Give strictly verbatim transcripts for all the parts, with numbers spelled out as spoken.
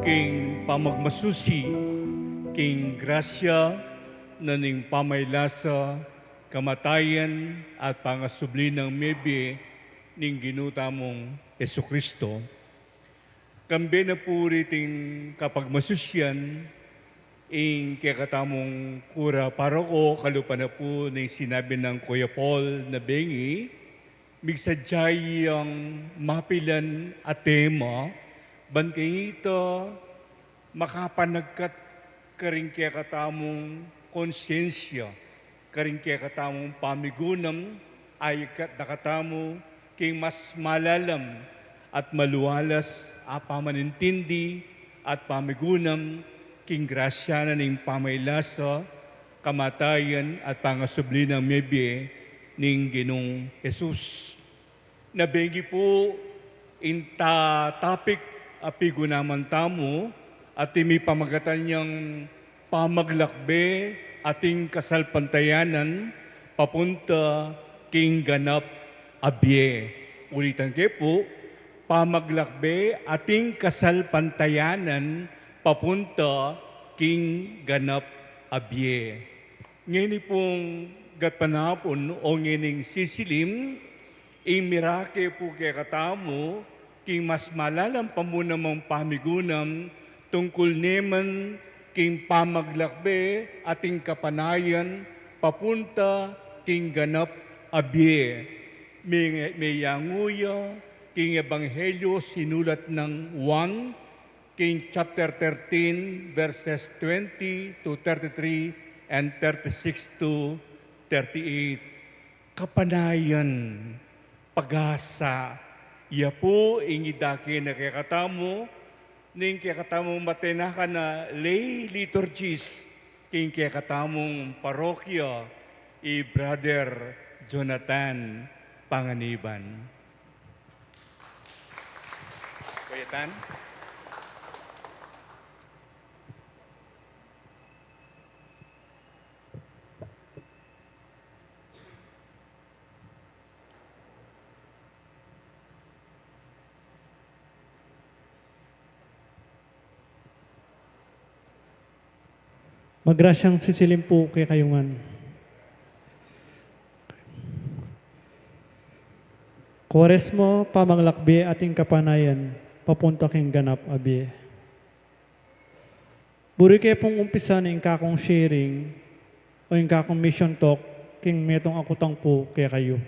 King pamagmasusi, king grasya na ning pamaylasa, kamatayan at pangasubli nang mebie ning Ginu tamung Jesucristo. Kambe na pu riting kapagmasusian, ing kekatamung kura paroko, kalupa na pu ning sinabi nang Kuya Paul na bengi, migsadya yang mapilan a tema, ban kanita makapanagkat karing kekatamung konsyensya, karing kekatamung pamigunam, aykat na katamu king mas malalam at malualas a pamanintindi at pamigunam king grasya na ning pamaylasa, kamatayan at pangasubli nang mebie ning Ginung Jesus. Na bengi pu, ing ta-, topic a pigunaman tamu, atin mipamagatan yang pamaglakbe ating kasalpantayanan papunta king ganap a bie. Ulitan ke pu, pamaglakbe ating kasalpantayanan papunta king ganap a bie. Ngeni pung gatpanapun o ngening sisilim, ing mirake pu kekatamu, king mas malalam pa mu namang pamigunam, tungkul neman king pamaglakbe ating kapanayan papunta king ganap a bie. Me-, meyangu ya king Ebanghelyo sinulat nang Juan, king chapter thirteen, verses twenty to thirty-three and thirty-six to thirty-eight. Kapanayan, pag-asa, ya pu ing idake na kekatamu, ning kekatamung matenakan a lay liturgist, king kekatamung parokya, i Brother Jonathan Panganiban. Kuya Tan. Magrasyang sisilim pu kekayu ngan. Kuaresma, pamaglakbe ating kapanayan papunta king ganap a bie. Buri ke pung umpisan ing kakung sharing o ing kakung mission talk king metung a kutang pu kekayu.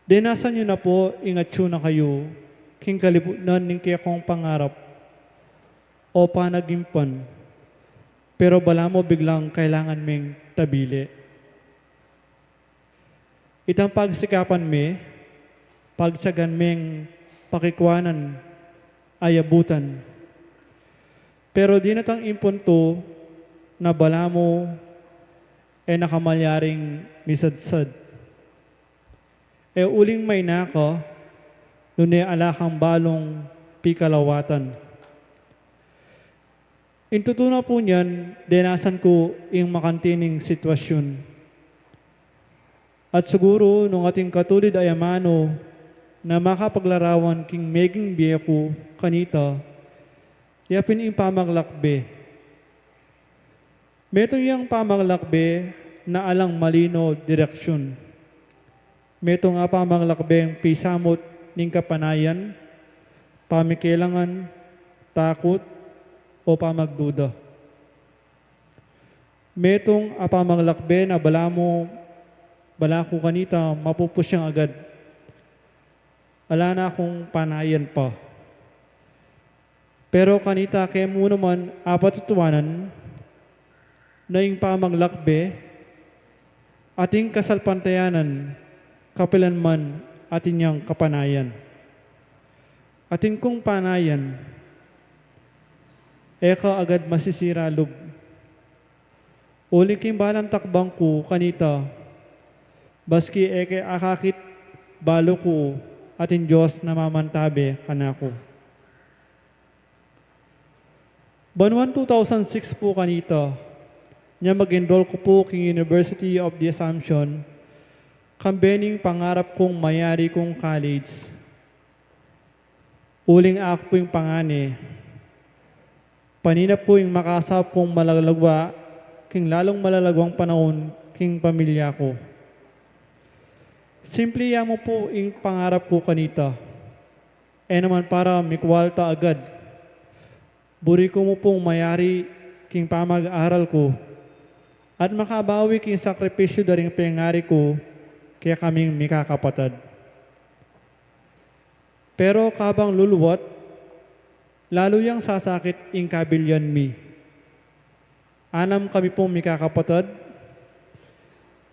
Denasan yu na pu ing atyu na kayu king kalibutnan ning kekong pangarap o panagimpan, pero balamu biglang kailangan meng tabili. Itang pagsikapan me, pagtyagan meng pakikuanan, ayabutan. Pero dinatang ing puntu na balamu e na ka malyaring misadsad. E uling maina ka, nune ala kang balung pikalawatan. Ing tutu na pu niyan, denasan ku ing makanting sitwasyun. At siguru nung atin katulid a amanu na makapaglarawan king meging bie ku kanita, yapin ing pamaglakbe. Metung yang pamaglakbe na alang malino direksyun. Metung a pamaglakbeng pisamut ning kapanayan, pamikelangan, takut, o pamagduda. Metung a pamaglakbe na balamu, balaku kanita mapupusyang agad. Ala na kung panayan pa. Pero kanita ke mu naman apatutuanan na ing pamaglakbe atin kasalpantayanan kapilan man atin yang kapanayan. Atin kung panayan, e ka agad masisira lub. Uli king balang takbang ku kanita, baski e ke akakit, balu ku atin Dios na mamantabe kanaku. Banwan two thousand six pu kanita, nya mag-enroll ku pu king University of the Assumption, kambe ning pangarap kung mayari kung college. Uling aku pu ing pangane, panina pu ing makasaup kung malalagwa king lalung malalagwang panaun king pamilya ku. Simple ya mu pu ing pangarap ku kanita. E naman para mikwalta agad. Buri ku mu pung mayari king pamag-aral ku at makabawi king sakripisyu da ring pengari ku kekaming mikakapatad. Pero kabang luluwat, lalu yang sasakit ing kabilyan mi. Anam kami pung mikakapatad,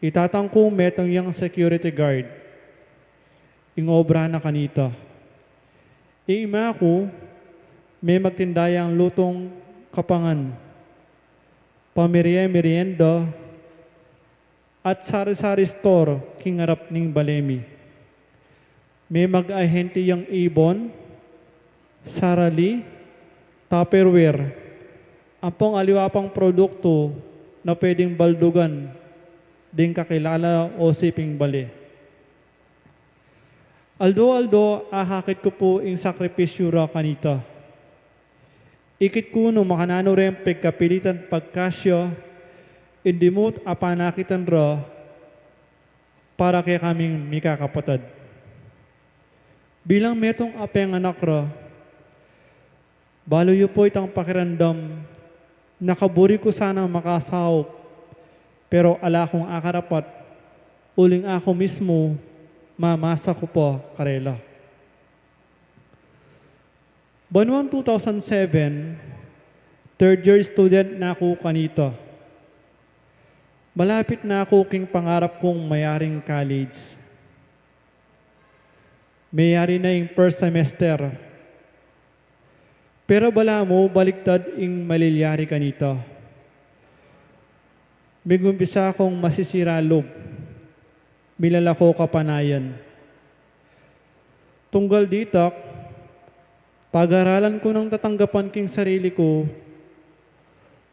i tatang ku metung yang security guard. Ing obra na kanita. Ing ima ku, me magtinda yang lutung kapangan, pamerie-merienda, at sari-sari store king arap ning bale mi. Me mag-ahente yang ibon, sarali, Tupperware, ampong aliwa pang produktu na pwedeng baldugan ding kakilala o siping bale. Aldo-aldo, ahakit ku pu ing sakripisyu ra kanita. Ikit ku nung makananu reng pegkapilitan pagkasya ing dimut a panakitan ra para kekaming mikakapatad. Bilang metung a penganak ra, balu yu pu itang pakiramdam na kaburi ku sanang makasaup, pero ala kung akarapat, uling aku mismu mamasa ku pa karela. Banuang two thousand seven, third year student na ku kanita. Malapit na ku king pangarap kung mayaring college. Mayari na ing first semester. Pero balamu baliktad ing malilyari kanita. Migumpisa kung masisira lub, milalako kapanayan. Tunggal ditak, pag-aralan ku nang tatanggapan king sarili ku,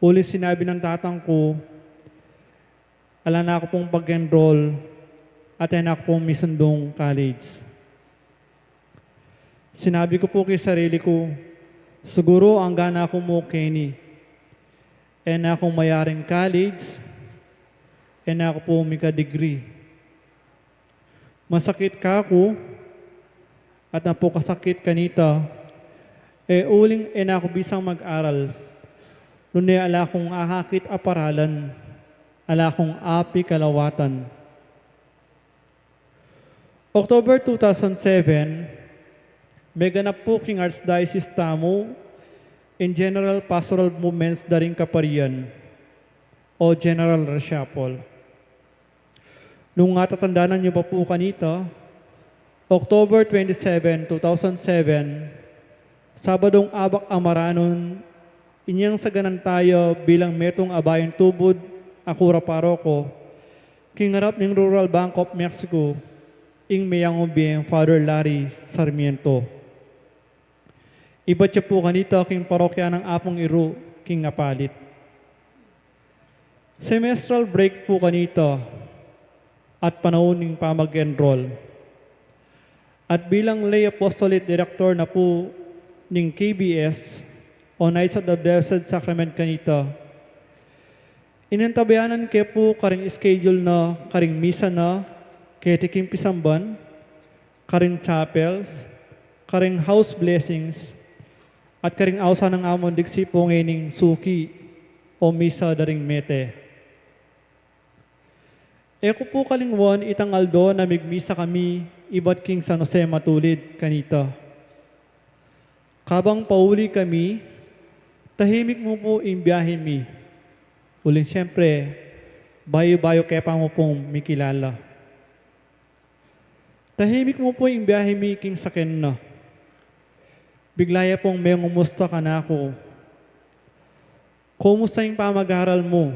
uli sinabi ng tatang ku, ala na ku pung pag-enroll at e na ku pung misundung college. Sinabi ku pu king sarili ku, siguru angga na ku mu keni. E na ku mayaring college, e na ku pu mika-degree. Masakit kaku, at ampong kasakit kanita, e uling e na ku bisang mag-aral, nune ala kung ahakit a paralan, ala kung api kalawatan. October two thousand seven, meganap pu king Archdiocese tamu ing General Pastoral Movements da ring Kaparian o General Reshuffle. Nung atatandanan yu pa pu kanita, October twenty-seven, two thousand seven, Sabadung abak a maranun, inyang saganan taya bilang metung a bayung tubud a kura paroko king arap ning Rural Bank of Mexico, ing meyangu bie Father Larry Sarmiento. Ibat ya pu kanita king parokya nang Apung Iru king Apalit. Semestral break pu kanita at panaun ning pamag-enroll. At bilang lay apostolate director na pu ning K B S o Knights of the Blessed Sacrament kanita, inantabayanan ke pu karing schedule na karing misa na keti king pisamban, karing chapels, karing house blessings, at karing ausan nang Among Diksi pu ngening suki o misa da ring mete. E ku pu kalingwan itang aldo na migmisa kami ibat king San Jose Matulid kanita. Kabang pauli kami, tahimik mu pu ing biahe mi. Uling siyempre, bayu-bayu ke pa mu pung mikilala. Tahimik mu pu ing biahe mi king saken na. Bigla ya pung mengumusta kanaku. Kumusta ing pamag-aral mu?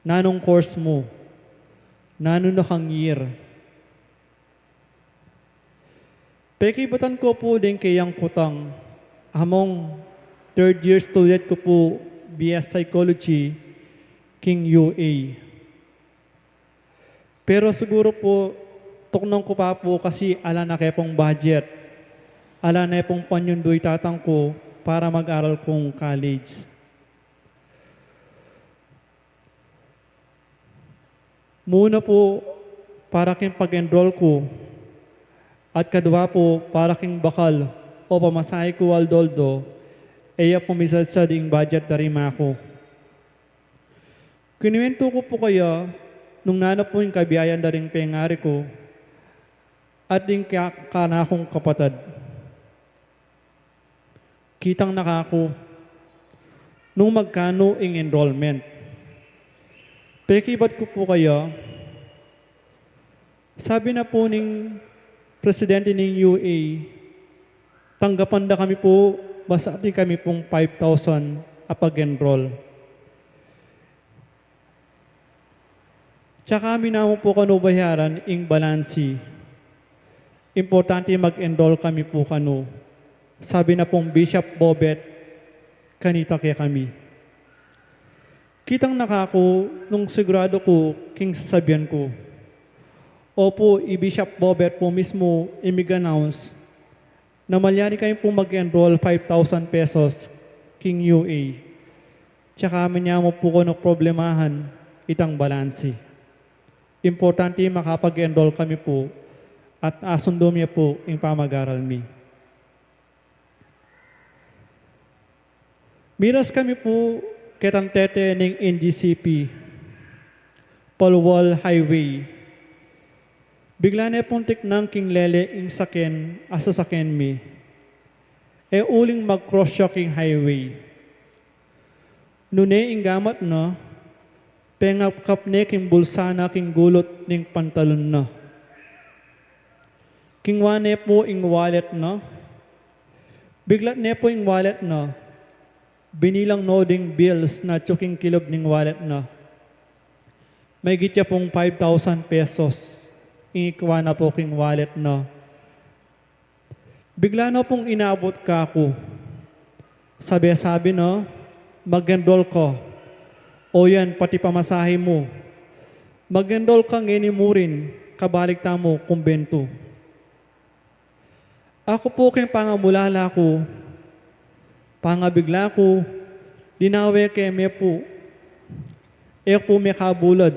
Nanung course mu? Nanu na kang year? Pekibatan ku pu deng keyang kutang, among third year student ku pu B S Psychology king U A. Pero siguru pu, tuknang ku pa pu kasi ala na ke pung budget. Ala ne pung panyundu i tatang ku para mag-aral kung college. Muna pu, para king pag-enroll ku, at kadwa pu, para king bakal o pamasahe ku aldo-aldo, e ya pumisadsad ing budget da ring ama ku. Kinuwentu ku pu kaya nung nanu pu ing kabiayan da ring pengari ku at ding ka-, kanakung kapatad. Kitang na kaku nung magkanu ing enrollment. Pekibat ku pu kaya, sabi na pu ning presidente ning U A, tanggapan da kami pu, basta atin kami pung five thousand a pag-enroll. Tsaka mi namu pu kanu bayaran ing balansi. Importante mag-enroll kami pu kanu, sabi na pung Bishop Bobet kanita kekami. Kitang na kaku nung siguradu ku king sasabian ku. Opu, i Bishop Bobet pu mismu ing mig-announce na malyari kami pung mag-enroll five thousand pesos king U A. Tsaka mi namu pu kanu problemahan itang balansi. Importante makapag-enroll kami pu at asundu mi pu ing pamag-aral mi. Miras kami pu ketang tete ning N G C P, Palwal Highway. Bigla ne pung tiknang king lele ing saken a sasaken mi. E uling mag-cross ya king highway. Nune ing gamat na, pengapkap ne king bulsa na king gulut ning pantalon na. Kingwa ne pu ing wallet na. Biglat ne pu ing wallet na. Binilang no ding bills na atyu king kilub ning wallet na. Maigit ya pung five thousand pesos ing ikwa na pu king wallet na. Bigla na pung inabut kaku. Sabi-sabi na, "Mag-enroll ka. O yan, pati pamasahe mu. Mag-enroll ka ngeni murin, kabalik tamu kumbentu." Aku pu king pangamulala ku, pangabigla ku, dinawe ke me pu. E ku pu mekabulad.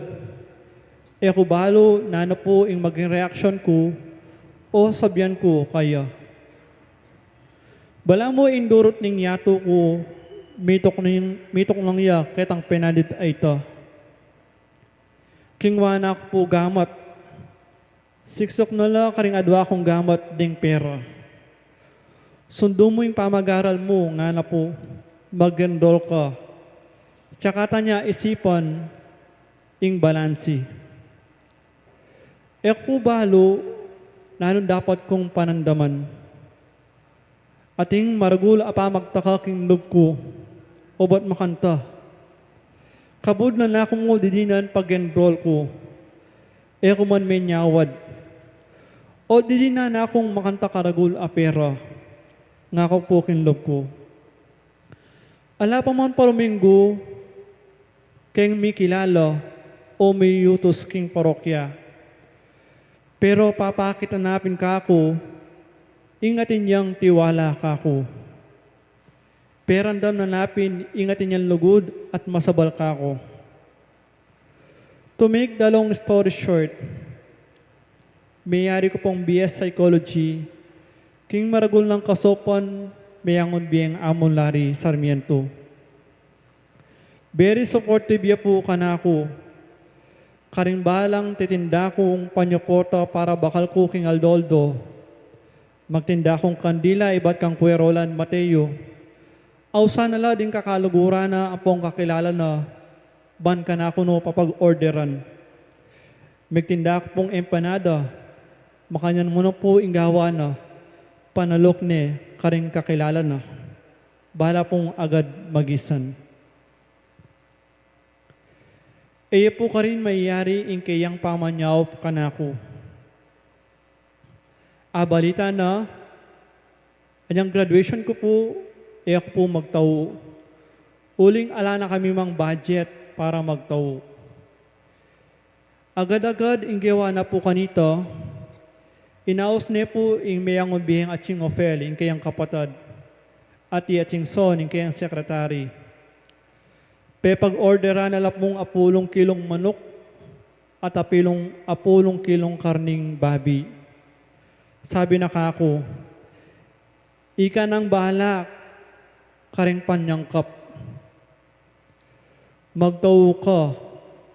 E ku balu nanu pu ing maging reaksyon ku o sabian ku kaya. Balamu ing durut ning yatu ku, mituk ning, mituk nang ya ketang penandit a ita. Kingwa na ku pu gamat. Siksuk na la karing adwa kung gamat ding pera. Sundu mu ing pamag-aral mu, ngana pu, mag-enroll ka. Tsaka ta ne isipan ing balansi. E ku pu balu nanung dapat kung panandaman. Ating maragul a pamagtaka king lub ku, obat makanta. Kabud na naku mu didinan pag-enroll ku. E ku man menyawad. O didinan na kung makanta karagul a pera. Ngaku pu king lub ku. Ala pa man paruminggu keng mikilala o miyutus king parokya. Pero papakit na pin kaku ing atin yang tiwala kaku. Peramdam na pin ing atin yang lugud at masabal kaku. To make the long story short, meyari ku pung B S Psychology king maragul nang kasupan, meyangun bie ing Among Larry Sarmiento. Very supportive ya pu kanaku. Karing balang titinda kung panyuporta para bakal ku king aldo-aldo. Magtinda kung kandila ibat kang Kuya Roland Mateo. Ausan na la ding kakaluguran na ampong kakilala na, ban kanaku no papag-orderan. Migtinda ku pung empanada, makanyan mu na pu ing gawa na, panaluk ne karing kakilala na. Bala pung agad magisan. E ya pu karin mayari ing keyang pamanyaup kanaku. Abalita na, anyang graduation ku pu, e ku pu magtau. Uling ala na kami mang budget para magtau. Agad-agad ing gewa na pu kanita, Inaus ne pu ing meyangu biheng atsing ofel ing kayang kapatad, at i atsing son ing kayang sekretari. Pepag-orderan na la pung apulung kilung manuk at apilung, apulung kilung karning babi. Sabi na kaku, "Ika nang bahala karing panyangkap. Magtau ka,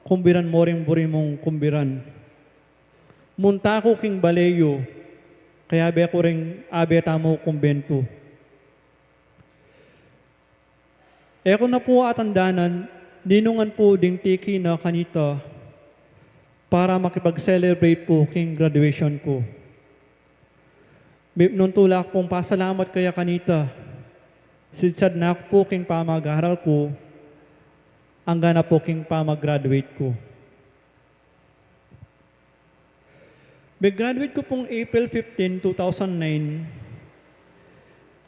kumbiran mo ring buri mung kumbiran." Munta ku king bale yu, kayabe ku ring abe tamu kumbentu. E ku na pu atandanan, ninungan pu ding tiki na kanita para makipag-celebrate pu king graduation ku. Mipnung tula ku pung pasalamat kaya kanita, sidsad na ku pu king pamag-aral ku, angga na pu king pamag-graduate ku. Mig-graduate ku pung April fifteen, two thousand nine.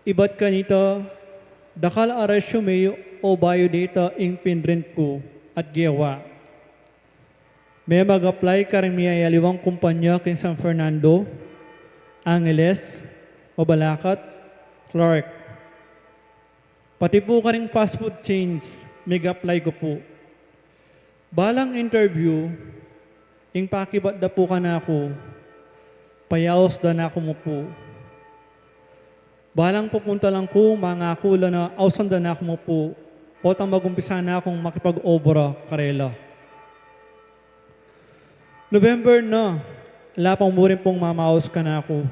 Ibat kanita, dakal a resume o biodata ing pinrint ku at gewa. Memag-apply karing miyayaliwang kumpanya king San Fernando, Angeles, Mabalacat, Clark. Pati pu karing fast food chains, mig-apply ku pu. Balang interview, ing pakibat da pu kanaku, payaus da na ku mu pu. Balang pupuntalan ku, mangaku la na ausan da na ku mu pu, potang mag-umpisa na kung makipag-obra karela. November na, ala pa mu rin pung mamaus kanaku.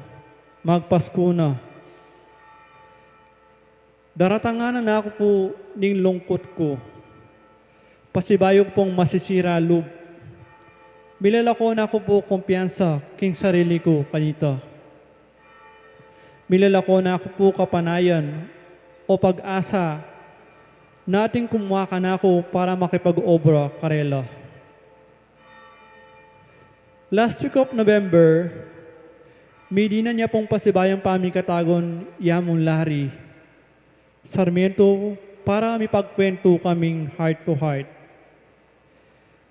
Magpasku na. Daratangan na ku pu ning lungkut ku. Pasibayu ku pung masisira lub. Milalako na ku pu kumpiyansa king sarili ku kanita. Milalako na ku pu kapanayan o pag-asa na ating kumua kanaku para makipag-obra karela. Last week of November, midinan ya pung pasibayung pamikatagun i Among Larry Sarmiento para mipagkwentu kaming heart to heart.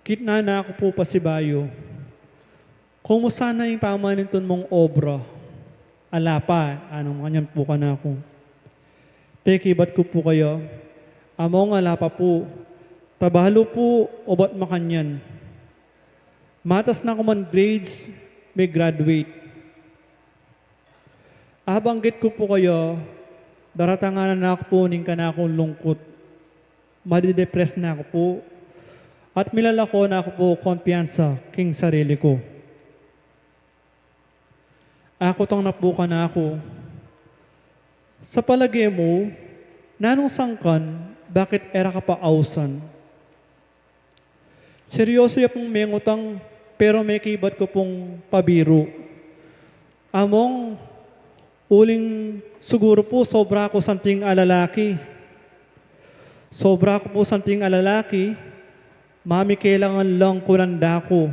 Kitnan na ku pu pasibayu, "Kumusta na ing pamanintun mung obra?" "Ala pa," anung makanyan pu kanaku. Pekibat ku pu kaya, "Among ala pa pu, tabalu pu obat makanyan. Matas na ku man grades, mig-graduate." Abanggit ku pu kaya, daratangan na ku pu ning kanakung lungkut. Madidepress na ku pu, at milalako na ku pu kumpiyansa king sarili ku. Akutang na pu kanaku, "Sa palage mu, nanung sangkan, bakit e ra ka pa ausan?" Seryoso ya pung mengutang, pero mekibat ku pung pabiru. "Among, uling siguru pu sobra ku santing a lalaki. Sobra ku pu santing a lalaki, mamikelangan lang kunan da ku.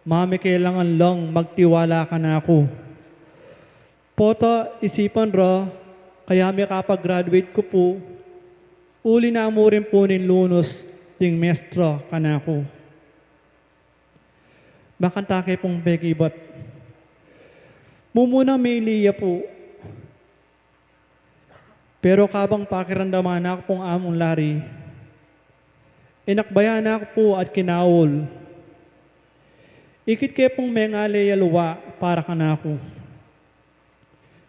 Mamikelangan lang magtiwala kanaku. Pota isipan ra, kaya mekapag-graduate ku pu, uli na mu rin pu ning lunus ding mestra kanaku." Makanta ke pung pekibat. Mumunang mili ya pu. Pero kabang pakiramdaman na ku pung Among Larry, inakbayan na ku pu at kinaul. Ikit ke pung mengale ya lua para kanaku.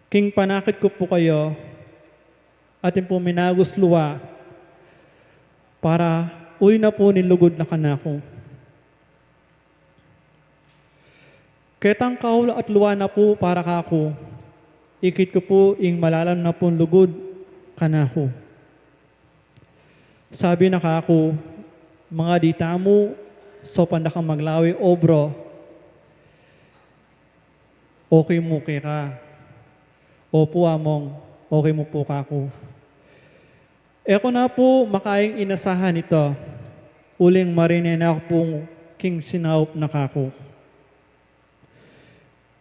King panakit ku pu kaya, atin pu minagus lua, para uli na pu ning lugud na kanaku. Ketang kaul at lua na pu para kaku, ikit ku pu ing malalam na pung lugud kanaku. Sabi na kaku, "Mangadi tamu, saupan da kang maglawe obra. Okay mu keka?" "Opu, Among, okay mu pu kaku." E ku na pu makaing inasahan ita, uling marine na ku pung king sinaup na kaku.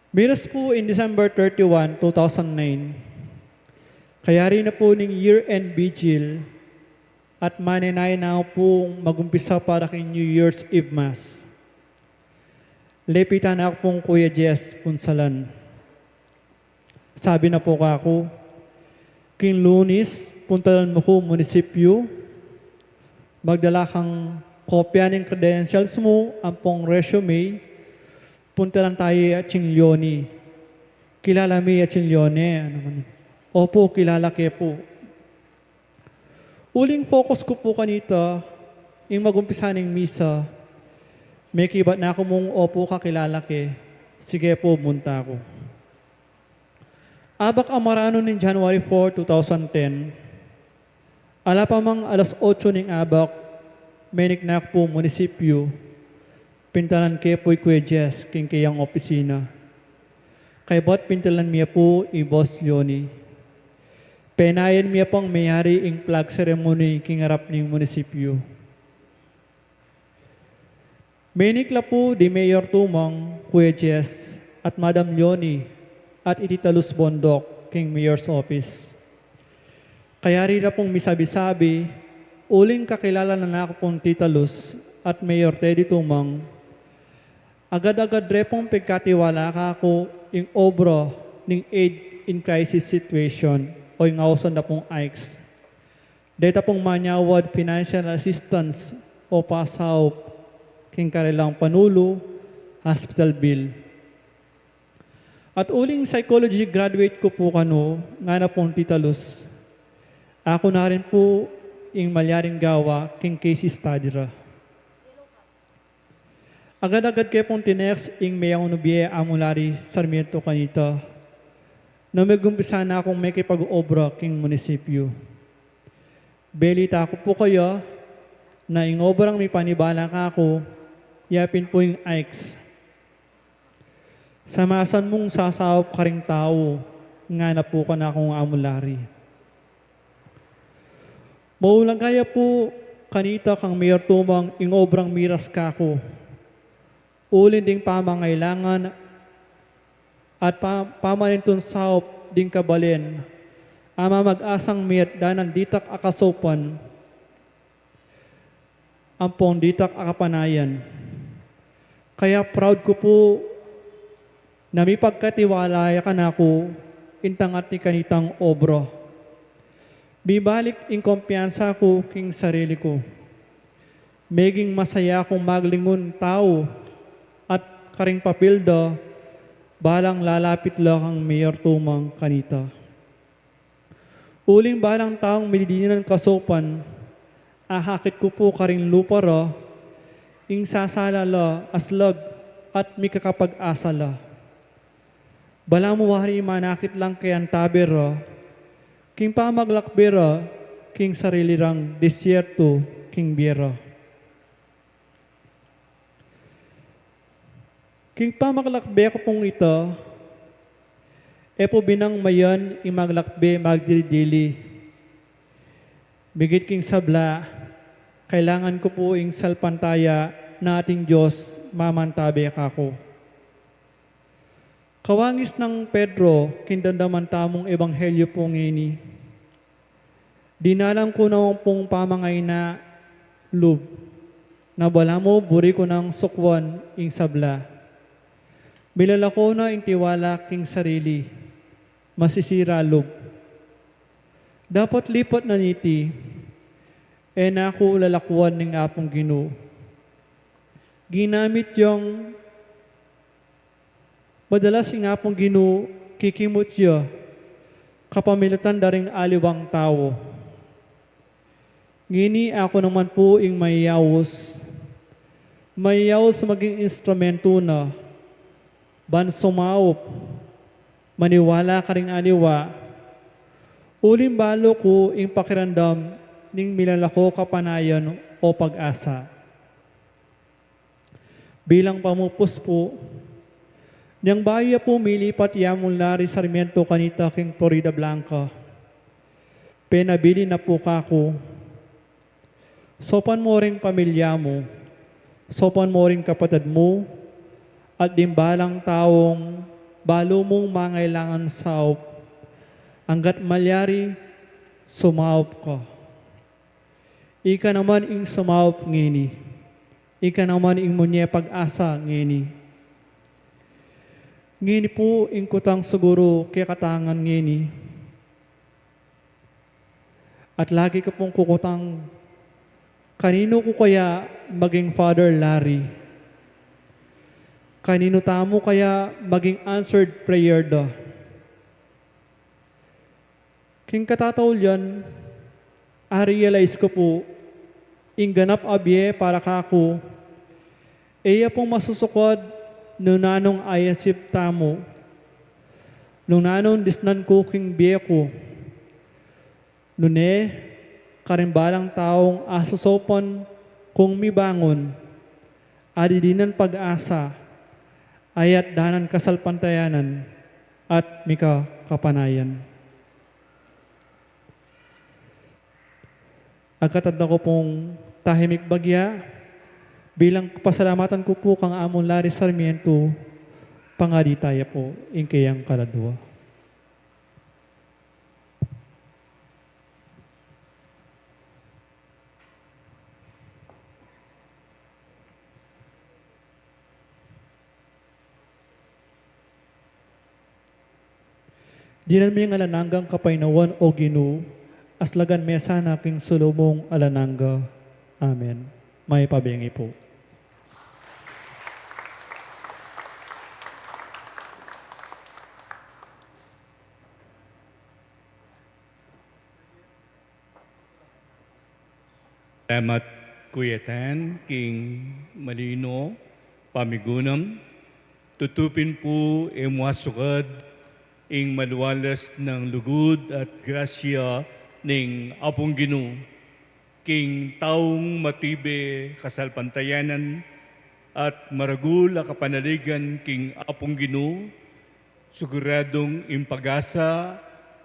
Miras pu ing December thirty-one, two thousand nine. Kayari na pu ning year-end vigil at manenaya na pung mag-umpisa para king New Year's Eve Mass. Lepitan na ku pung Kuya Jess punsalan. Sabi na pu kaku, "King Lunis, puntalan mu ku munisipyu, magdala kang kopya ning credentials mu ampong resume, puntalan tayu i Atsing Leonie. Kilala mi i Atsing Leonie, anu man?" "Opu, kilala ke pu." Uling focus ku pu kanita, ing magumpisa ning misa, mekibat na ku mung opu, kakilala ke. Sige pu, munta ku. Abak a maranu ning January four, two thousand ten, ala pa mang alas otso ning abak, menik na ku pu munisipyu, pintalan ke pu i Kuya Jess king kayang opisina. Kaybat pintalan mi ya pu i Boss Leonie. Penayan mi ya pang meyari ing flag ceremony king arap ning munisipyu. Menik la pu di Mayor Tumang, Kuya Jess, at Madam Leonie, at i Tita Luz Bondoc king Mayor's office. Kayari la pung misabi-sabi, uling kakilala na ku pung Tita Luz at Mayor Teddy Tumang, agad-agad re pung pigkatiwala kaku ing obra ning aid in crisis situation o ing ausan da pung AICS. Deta pung manyawad financial assistance o pasaup king karelang panulu, hospital bill. At uling psychology graduate ku pu kanu, ngana pung Tita Luz, aku na rin pu ing malyaring gawa king case study ra. Agad-agad ke pung tinext ing meyangunu bie Amu Larry Sarmiento kanita, nung megumpisa na kung mekipag-obra king munisipyu. Belita ku pu kaya na ing obrang mipanibala kaku, ya pin pu ing AICS. Samasan mung sasaup karing tau, ngana pu kanakung Amu Larry. Maulaga ya pu kanita kang Mayor Tumang ing obrang miras kaku. Uli ding pamangailangan at pa-, pamanintun saup ding kabalen a mamag-asang miyatdan nang ditak a kasaupan ampong ditak a kapanayan. Kaya proud ku pu na mipagkatiwala ya kanaku ing tangat ning kanitang obra. Mibalik ing kumpiyansa ku king sarili ku. Meging masaya kung maglingun tau at karing papil da balang lalapit la kang Mayor Tumang kanita. Uling balang taung mididinan kasaupan, ahakit ku pu karing lupa ra ing sasala la aslag at mikakapag-asa la. Balamu wari manakit lang kayang tabe ra king pamaglakbe ra king sarili rang disyertu king bie ra. King pamaglakbe ku pung ita, e pu binang mayan ing maglakbe magdili-dili. Migit king sabla, kailangan ku pu ing salpantaya na ating Dios mamantabe kaku. Kawangis nang Pedro, king damdaman tamung ebanghelyo pu ngeni. Dinalan ku naman pung pamangaina lub, na balamu buri ku nang sukwan ing sabla. Milalako na ing tiwala king sarili, masisira lub. Dapot lipat na niti, e na ku lalakwan ning Apung Ginu. Ginamit yang madalas ing Apung Ginu kikimut ya kapamilatan da ring aliwang tau. Ngeni aku naman pu ing mayayaus, mayayaus maging instrumentu na ban sumaup, maniwala karing aliwa, uling balu ku ing pakiramdam ning milalako kapanayan o pag-asa. Bilang pamupus pu, nyang bayu ya pu milipat i Among Larry Sarmiento kanita king Florida Blanca, penabilin na pu kaku, "Saupan mu ring pamilya mu, saupan mu ring kapatad mu, at ding balang taung balu mung mangailangan saup, anggat malyari, sumaup ka." Ika naman ing sumaup ngeni. Ika naman ing munye pag-asa ngeni. Ngeni pu ing kutang siguru kekatang ngeni. At lagi ku pung kukutang, kaninu ku kaya maging Father Larry? Kaninu tamu kaya maging answered prayer da? King katataulian, a-realize ku pu, ing ganap a bie para kaku, e ya pung masusukad nung nanung ayasip tamu, nung nanung disnan ku king bie ku, nune, karing balang taung asasaupan kung mibangun, adidinan pag-asa, ayat danan kasalpantayanan, at mika kapanayan. Agkatanda ku pung tahimik bagya, bilang pasalamatan ku pu kang Among Larry Sarmiento, pangadi taya pu ing keyang kaladua. Dinan mu yang alang anggang kapaynawan, O Ginu, aslagan me sana king sulu mung alang angga. Amen. Mayap a bengi pu. Salamat, Kuya Tan, king malino pamigunam. Tutu pin pu e mu asukad ing malualas nang lugud at grasya ning Apung Ginu king taung matibe kasalpantayanan at maragul a kapanaligan king Apung Ginu, siguradung ing pag-asa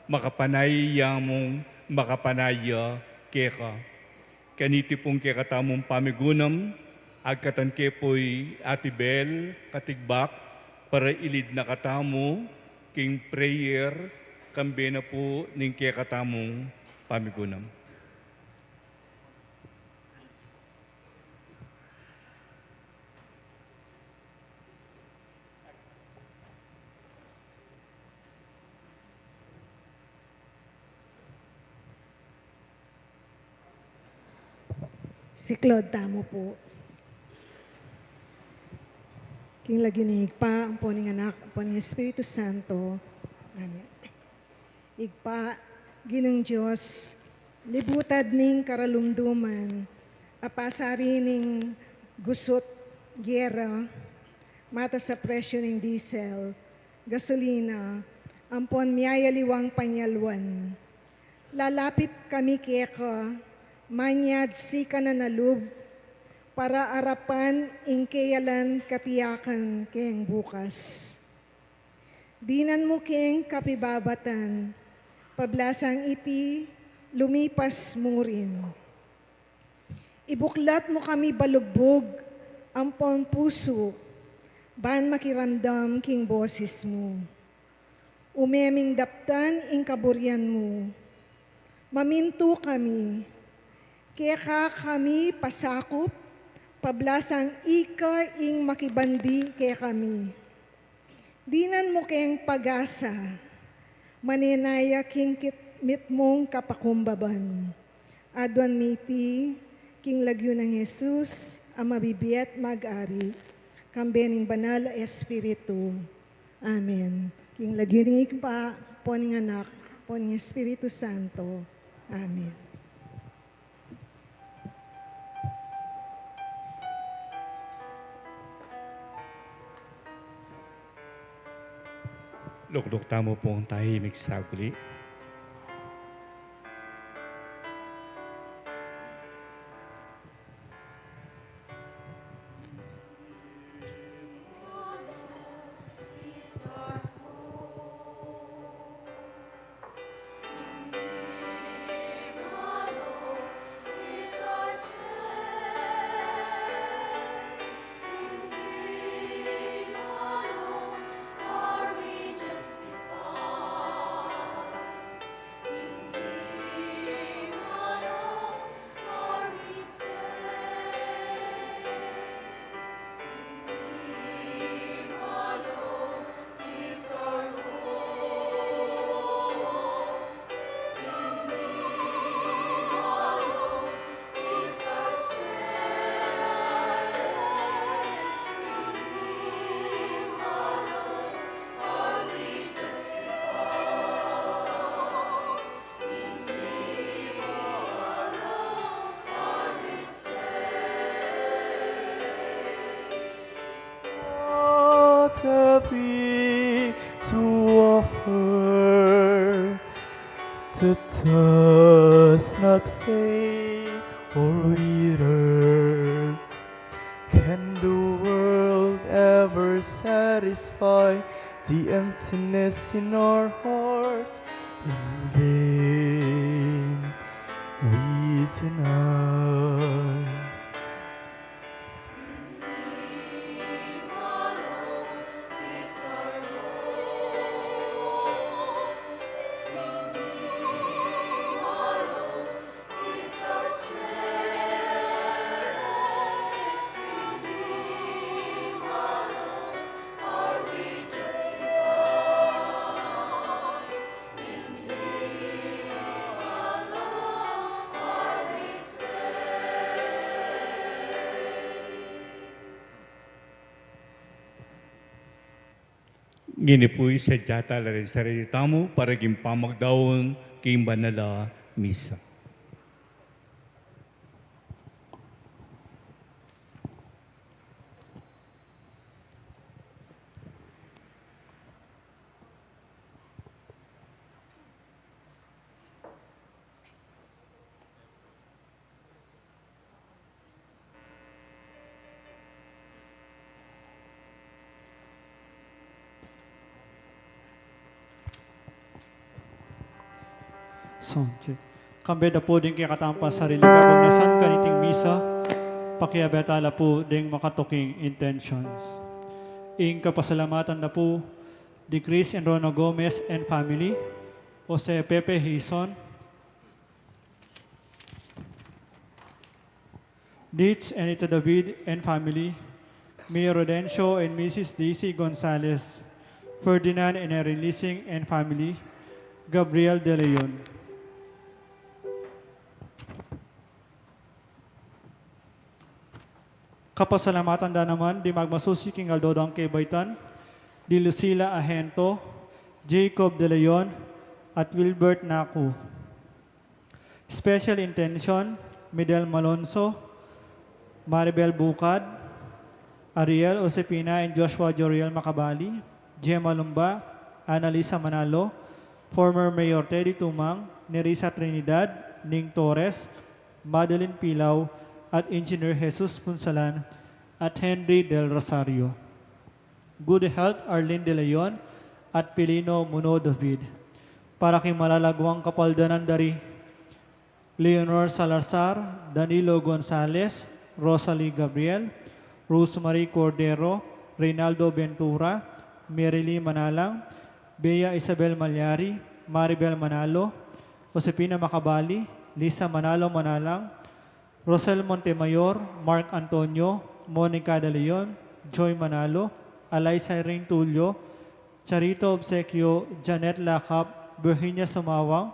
makapanaya mung makapanaya keka. Kaniti pung kekatamung pamigunam, agkatan ke pu'y Ate Bel Katigbak para ilid na katamu king prayer, kambe na pu ning kekatamung pamigunam. Siklaud tamu pu. King lagyu ning Ibpa, ampon ning Anak, ampon ning Espiritu Santo. Amen. Ibpa, Ginung Dios, libutad ning karalumduman, a pasari ning gusut, gera, matas a presyu ning diesel, gasolina, ampon miyayaliwang panyalwan. Lalapit kami keka, manyad sikanan a lub, para arapan ing keyalan katiyakan keng bukas. Dinan mu keng kapibabatan, pablasang iti lumipas mu rin. Ibuklat mu kami balugbug ampon pusu, ban makiramdam king bosis mu. Ume ming daptan ing kaburian mu. Mamintu kami, keka kami pasakup, pablasang ika ing makibandi kekami. Dinan mu keng pag-asa, manenaya king kit-, mitmung kapakumbaban. Aduan mi iti king lagyu nang Jesus, a mabibie at mag-ari, kambe ning Banal a Espiritu. Amen. King lagyu ning Ibpa, ampon ning Anak, ampon ning Espiritu Santo. Amen. Lukluk tamu pung tahimik saglit. Let us not faint or wither. Can the world ever satisfy the emptiness in our hearts? In vain we deny. Ngeni pu, isadya tala rin sarili tamu para king pamagdaun king banal a misa. Sound check. Kambe da pu ding kekatamung sarili kabagnasan kaniting misa, pakiabe tala pu ding makatuking intentions. Ing kapasalamatan da pu di Chris and Rona Gomez and family, Jose Pepe Hizon, Ditch and Ita David and family, Mayor Rodencio and Missus Daisy Gonzalez, Ferdinand and Irene Lising and family, Gabriel De Leon. Kapasalamatan da naman di magmasusi king aldo dang kebaitan, di Lucila Ahento, Jacob De Leon, at Wilbert Naku. Special intention, Midel Malonzo, Maribel Bucad, Ariel Josepina and Joshua Joriel Macabali, Gemma Lumba, Annalisa Manalo, former Mayor Teddy Tumang, Nerissa Trinidad, Ning Torres, Madeline Pilau, at Engineer Jesus Punsalan, at Henry Del Rosario. Good health, Arlene De Leon at Pilino Muno David. Para king malalaguang kapaldanan da ri Leonor Salazar, Danilo Gonzalez, Rosalie Gabriel, Rosemary Cordero, Reynaldo Ventura, Merily Manalang, Bea Isabel Malyari, Maribel Manalo, Josefina Macabali, Lisa Manalo Manalang, Rosel Montemayor, Mark Antonio, Monica De Leon, Joy Manalo, Alaisa Irene Tulio, Charito Obsequio, Janet Lacap, Virginia Sumawang,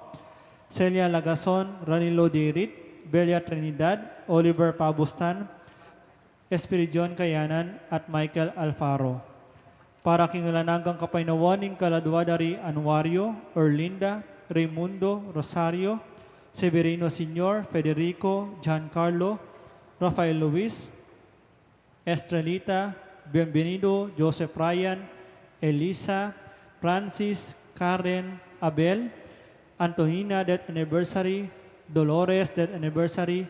Celia Lagason, Ranilo Dirit, Belia Trinidad, Oliver Pabustan, Espiridion Kayanan, at Michael Alfaro. Para king alang anggang kapaynawan ning kaladua da ri Anuario, Erlinda, Raimundo, Rosario, Severino Senior, Federico, Giancarlo, Rafael Luis, Estrelita, Bienvenido, Joseph Ryan, Elisa, Francis, Karen, Abel, Antonina, death anniversary, Dolores, death anniversary,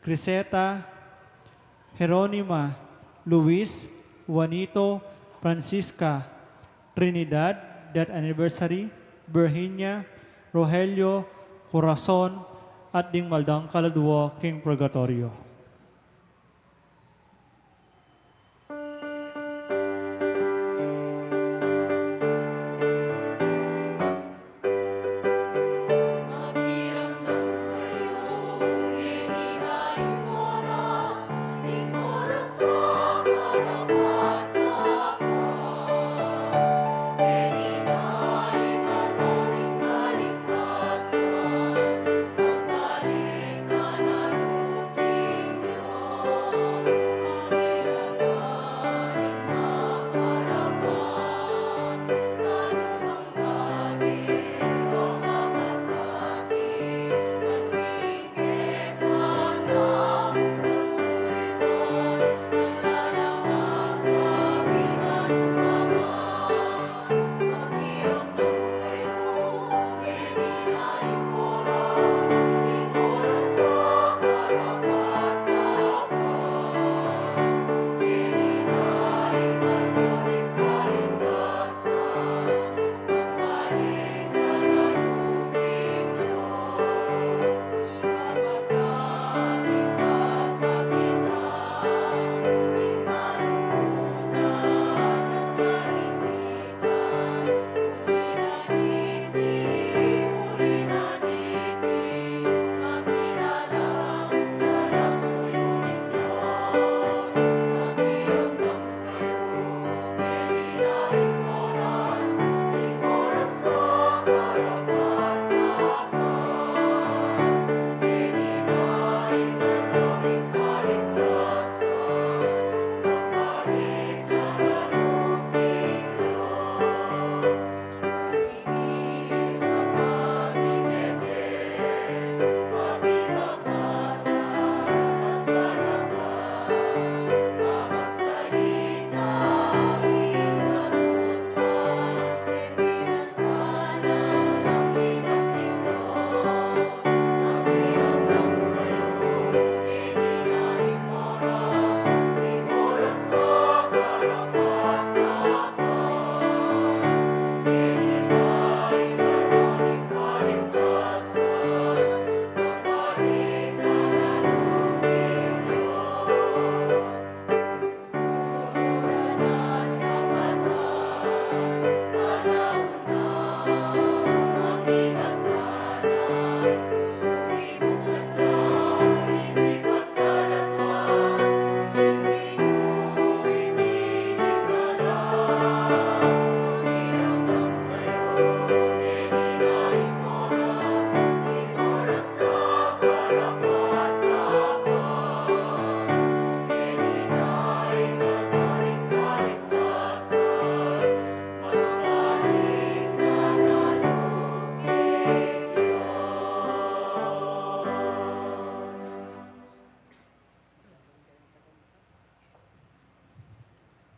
Criseta, Jeronima, Luis, Juanito, Francisca, Trinidad, death anniversary, Virginia, Rogelio, Corazon, at ding mal dang kaladua king purgatorio.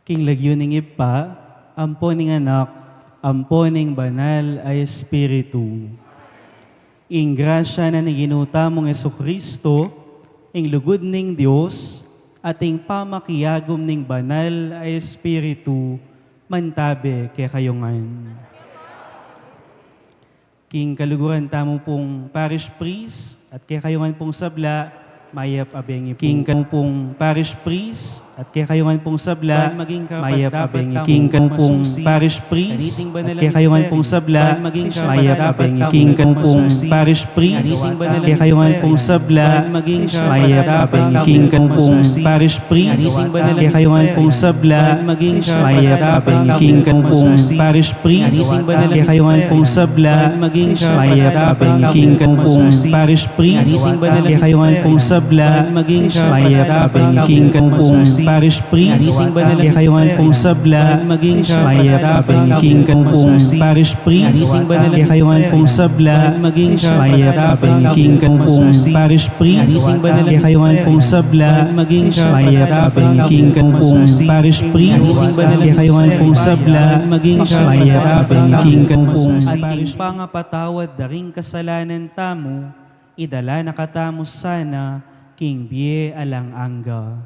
King lagyu ning Ibpa, ampo ning Anak, ampo ning Banal a Espiritu. Ing grasya na ning Ginu tamung Jesucristo, ing lugud ning Dios, at ing pamakiagum ning Banal a Espiritu, mantabe kekayu ngan. King kaluguran tamu pung parish priest at kekayu ngan pung sabla, mayap a bengi pu. King kamu pung parish priest at kekayu ngan pung sabla, mayap a bengi pu. King kamu pung parish priest at kekayu ngan pung sabla, mayap a bengi pu. King kamu pung parish priest at kekayu ngan pung sabla, mayap a bengi. King kamu pung parish priest at kekayu ngan pung sabla, mayap a bengi. King kamu pung parish priest at kekayu ngan pung sabla, mayap a bengi. King kamu pung parish priest at kekayu ngan pung sabla, mayap a bengi. King kamu pung parish priest at kekayu ngan pung sabla, mayap a bengi. King kamu pung parish priest at kekayu ngan pung sabla, mayap a bengi. King kamu pung parish priest at kekayu ngan pung sabla, mayap a bengi. King kamu pung parish priest at kekayu ngan pung sabla, mayap a bengi. King kamu pung parish. At king pangapatawad da ring kasalanan tamu, idala na katamu sana king bie alang angga.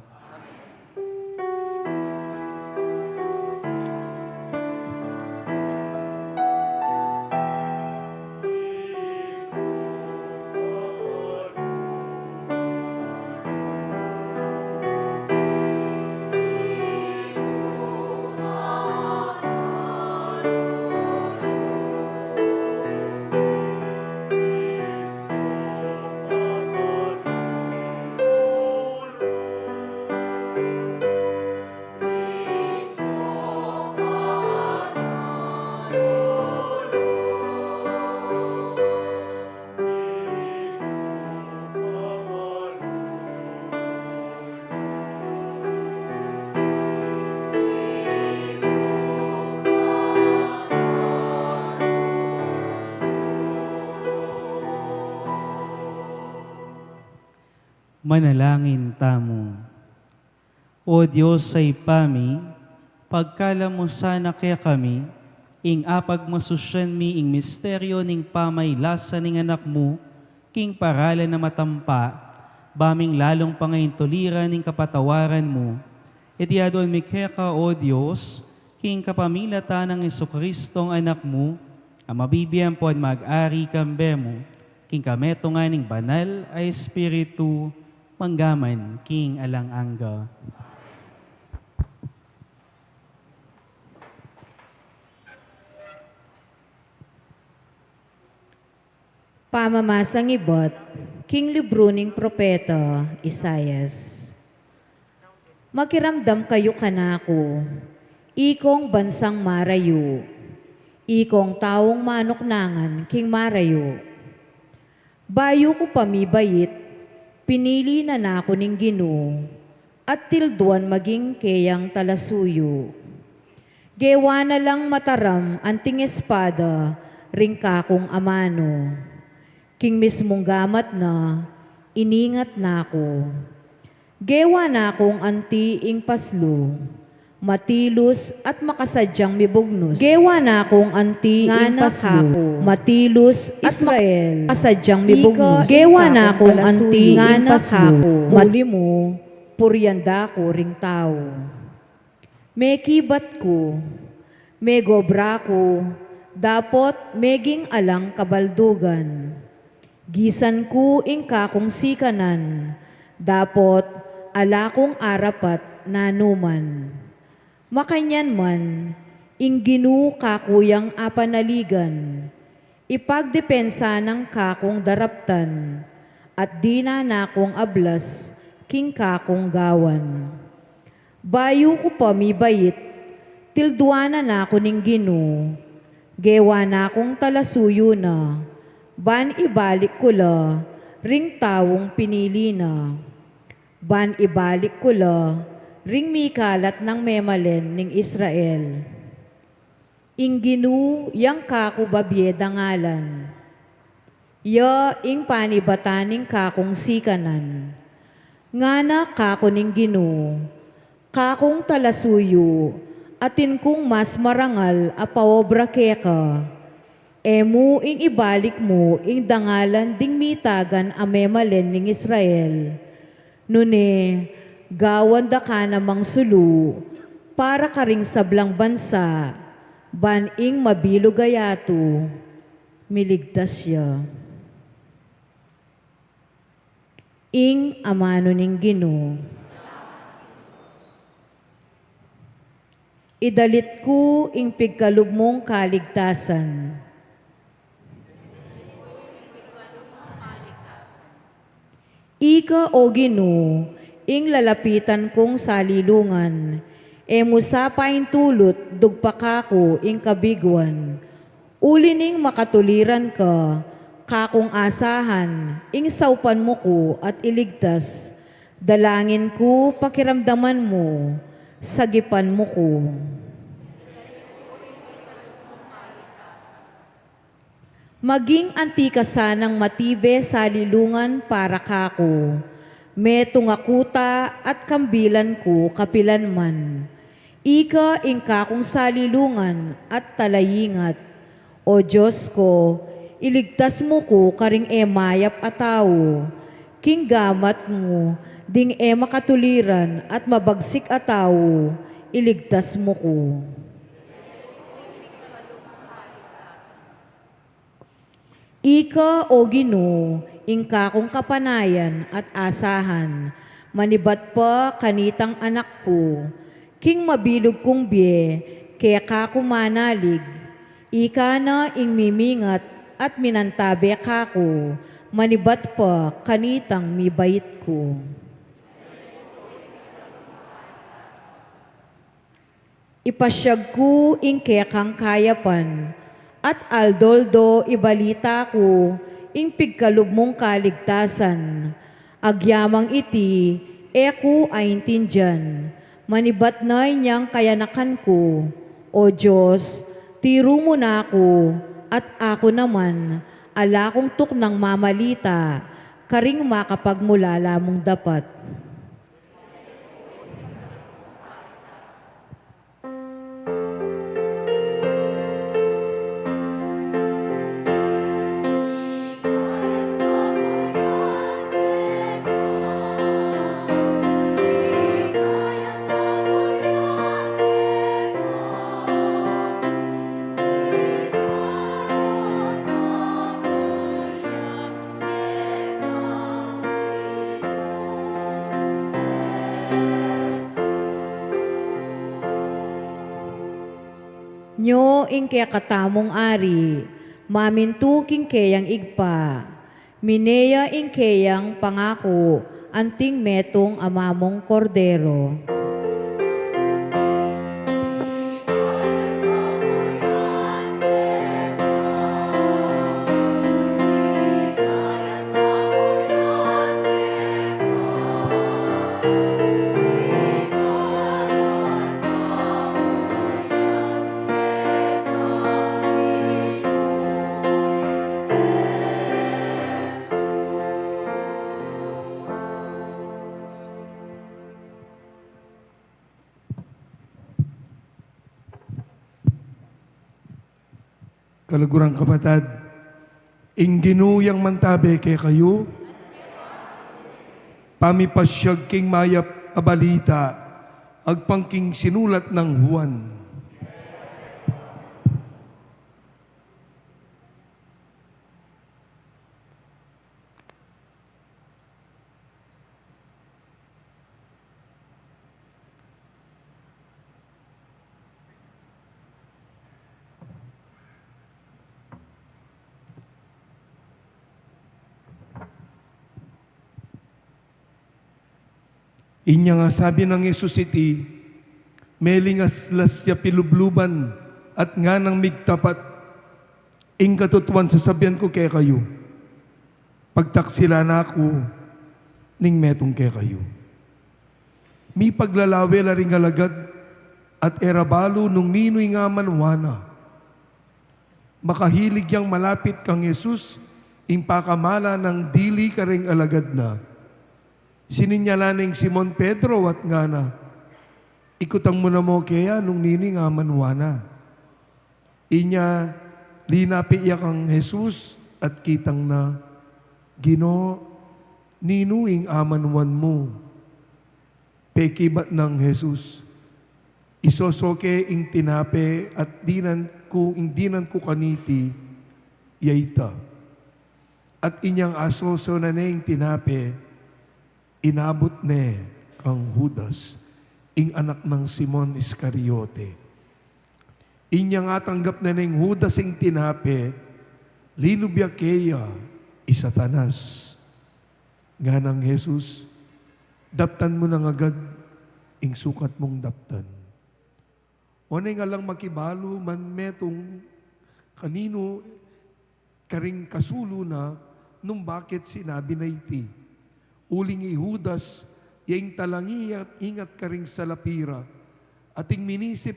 Manalangin tamu. O Dios a Ibpa mi, pagkalam mu sana kekami ing apagmasusyan mi ing misteryo ning pamailasa ning Anak mu king paralan a matampa, ba ming lalung pangaintuliran ing kapatawaran mu. Iti aduan mi keka, O Dios, king kapamilatan nang Jesucristong Anak mu, a mabibie ampo at mag-ari kambe mu, king kametungan ning Banal a Espiritu, mangga man king alang angga. Pamamasang ibat king libru ning propeta Isaias. Makiramdam kayu kanaku, ikong bansang marayu, ikong taung manuknangan king marayu. Bayu ku pa mibait, pinili na naku ning Ginu, at tilduan maging keyang talasuyu. Gewa na lang mataram anting espada ring kakung amanu. King mismung gamat na, iningat naku. Gewa na kung anti ing paslu, matilus at makasadyang mibugnus. Gewa na kung anti ing paslu, matilus at makasadyang mibugnus. Gewa na kung anti ing paslu, uli mu, purian da ku ring tau. Mekibat ku, megobra ku, dapot meging alang kabaldugan. Gisan ku ing kakung sikanan, dapot ala kung arapat nanuman. Makanyan man, ing Ginu kaku yang apanaligan, ipagdepensa nang kakung daraptan, at dinan na kung ablas king kakung gawan. Bayu ku pa mibait, tilduan na naku ning Ginu, gewa na kung talasuyu na, ban ibalik ku la ring taung pinili na, ban ibalik ku la ring mikalat nang memalen ning Israel. Ing Ginu yang kaku babie dangalan. Ya ing panibatan ning kakung sikanan. Ngana kaku ning Ginu, Kakung talasuyu, atin kung mas marangal a paobra keka. E mu ing ibalik mu ing dangalan ding mitagan a memalen ning Israel. Nune, gawan da ka namang sulu para karing sablang bansa, ban ing mabilug a yatu, miligtas ya. Ing amanu ning Ginu. Idalit ku ing pigkalub mung kaligtasan. Ika, O Ginu, ing lalapitan kung salilungan, e mu sa paintulut dugpa kaku ing kabiguan. Uli ning makatuliran ka, kakung asahan, ing saupan mu ku at iligtas. Dalangin ku, pakiramdaman mu, sagipan mu ku. Maging anti ka sanang matibe salilungan para kaku. Metung a kuta at kambilan ku kapilanman. Ika ing kakung salilungan at talaingat. O Dios ku, iligtas mu ku karing e mayap a tau. King gamat mu, ding e makatuliran at mabagsik a tau, iligtas mu ku. Ika, O Ginu, ing kakung kapanayan at asahan, manibat pa kanitang anak ku, king mabilug kung bie, keka ku manalig, ika na ing mimingat at minantabe kaku, manibat pa kanitang mibait ku. Ipasyag ku ing kekang kayapan, at aldo-aldo ibalita ku ing pigkalub mung kaligtasan. Agyamang iti, e ku aintindian. Manibat na inyang kayanakan ku. O Dios, tiru mu na ku, at aku naman, ala kung tuknang mamalita, karing makapagmulala mung dapat. Nyo ing kekatamung ari, mamintu king keyang Ibpa, mine ya ing keyang pangaku, anting metung a mamung Kordero. Kaluguran kapatad, ing Ginu yang mantabe kekayu. Pamipasyag king mayap a balita, agpang king sinulat nang Juan. Inya nga sabi nang Jesus iti, melingaslas ya pilubluban at nganang migtapat, ing katutuan sasabian ku kekayu, pagtaksilan na ku ning metung kekayu. Mipaglalawe la ring alagad at e ra balu nung ninu ing amanwa na. Makahilig yang malapit kang Jesus, ing pakamala nang dili karing alagad na. Sininyalan neng Simon Pedro at ngana, Ikutang mu na mu keya nung ninu ing amanwan na. Inya, linape ya kang Jesus at kitang na, "Ginu, ninu ing amanwan mu?" Pekibat nang Jesus, "Isoso ke ing tinape at dinan ku, ing dinan ku kaniti, ya ita." At inyang asoso na ne ing tinape, inabut ne kang Judas, ing anak nang Simon Iscariote. Inyang atanggap na neng Judas ing tinape, linub ya keya i Satanas. Nganang Jesus, "Daptan mu nang agad ing sukat mung daptan." Oneng alang makibalu man metung kaninu karing kasulu na nung bakit sinabi na iti. Uling i Judas, ya ing talangi at ingat karing salapi ra, at ing minisip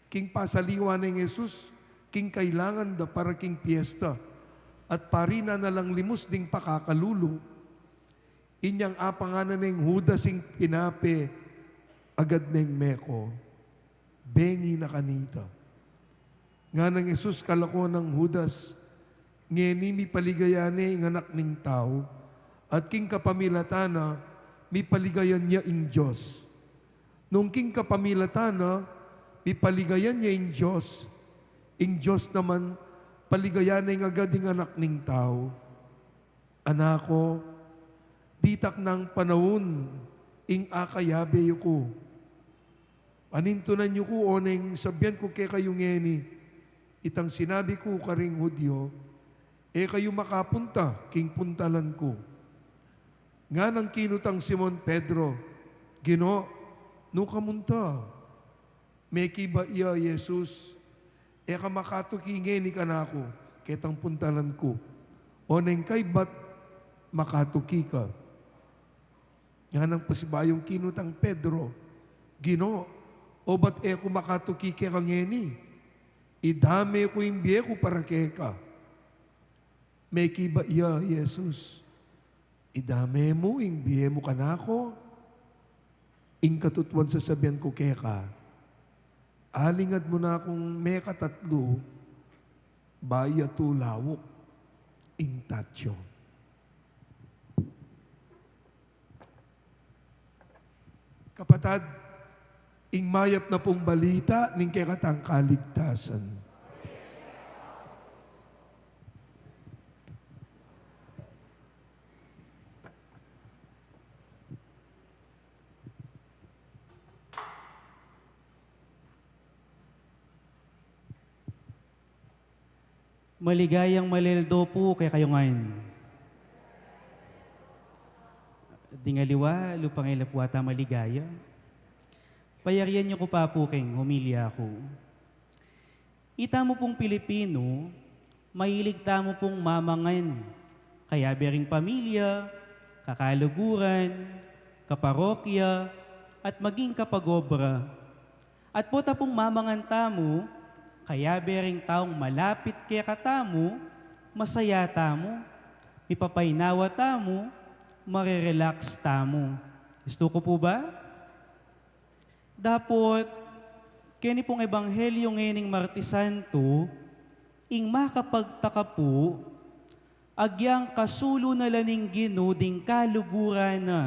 king pasaliwa neng Jesus king kailangan da para king piesta, at pari na na lang limus ding pakakalulu. Inyang apangan na neng Judas ing tinape, agad neng meko, "Bengi na kanita." Nganang Jesus kalako nang Judas, "Ngeni mipaligaya ne ing Anak ning Tau, at king kapamilatan na, mipaligayan ya ing Dios. Nung king kapamilatan na, mipaligayan ya ing Dios, ing Dios naman, paligayan ne agad ing Anak ning Tau." Anak ku, ditak nang panaun ing akayabe yu ku. Panintunan yu ku oneng sabian ku kekayu ngeni, itang sinabi ku karing Judio, e kayu makapunta king puntalan ku. Nganang kinutang Simon Pedro, "Ginu, nu ka munta?" Mekibat ya Jesus, "E ka makatuki ngeni kanaku ketang puntalan ku, oneng kaybat makatuki ka." Nganang pasibayung kinutang Pedro, "Ginu, obat e ku makatuki keka ngeni, idame ku ing bie ku para keka." Mekibat ya Jesus, "Idame mu ing bie mu kanaku? Ing katutuan sasabian ku keka, alingad mu na kung mekatatlu, bayu ya tu lawuk ing tatsu." Kapatad, ing mayap na pung balita ning kekatang kaligtasan. Maligayang maleldo pu kekayu ngan. Ding aliwa, lupang ila pu ata maligaya. Payarian yu ku pa pu king homilya ku. Itamu pung Pilipinu, mahilig tamu pung mamangan, kayabe ring pamilya, kakaluguran, kaparokya, at maging kapag-obra. At pota pung mamangan tamu, kayabe ring taung malapit kekatamu, masaya tamu, mipapainawa tamu, marerelax tamu. Istu ku pu ba? Dapot, keni pung ebanghelyu ngening Marti Santu, ing makapagtaka pu, agyang kasulu na la ning Ginu ding kaluguran na,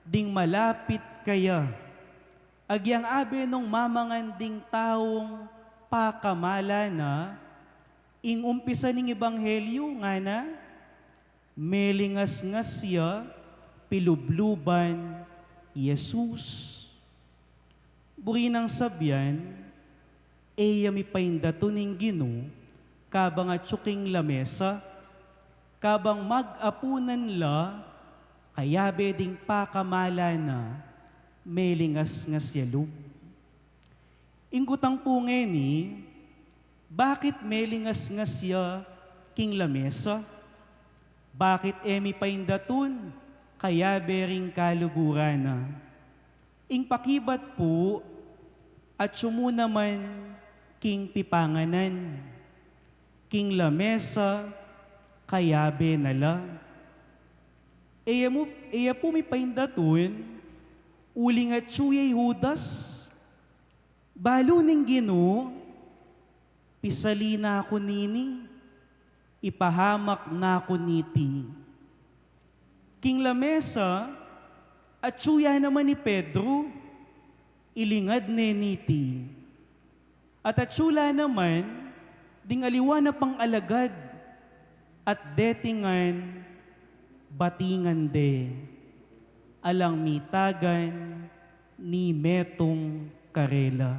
ding malapit kaya. Agyang abe nung mamangan ding taung pakamalan na, ing umpisa ning ebanghelyu ngana, melingasngas ya, pilubluban i Jesus. Buri nang sabian, e ya mipaindatun ing Ginu, kabang atsu king lamesa, kabang mag-apunan la, kayabe ding pakamalan na, melingasngas ya lub. Ing kutang pu ngeni, bakit melingasngas ya king lamesa? Bakit e mipaindatun, kayabe ring kaluguran na? Ing pakibat pu, atsu mu naman king pipanganan, king lamesa, kayabe na la. E ya mu, e ya pu mipaindatun, uling atsu ya i Judas, Balu ning Ginu, pisali na ku nini, ipahamak na ku niti. King lamesa, atyu ya naman i Pedro, ilingad ne niti. At atyu la naman ding aliwa na pang alagad, at deti ngan batingan de, alang mitagan ni metung karela.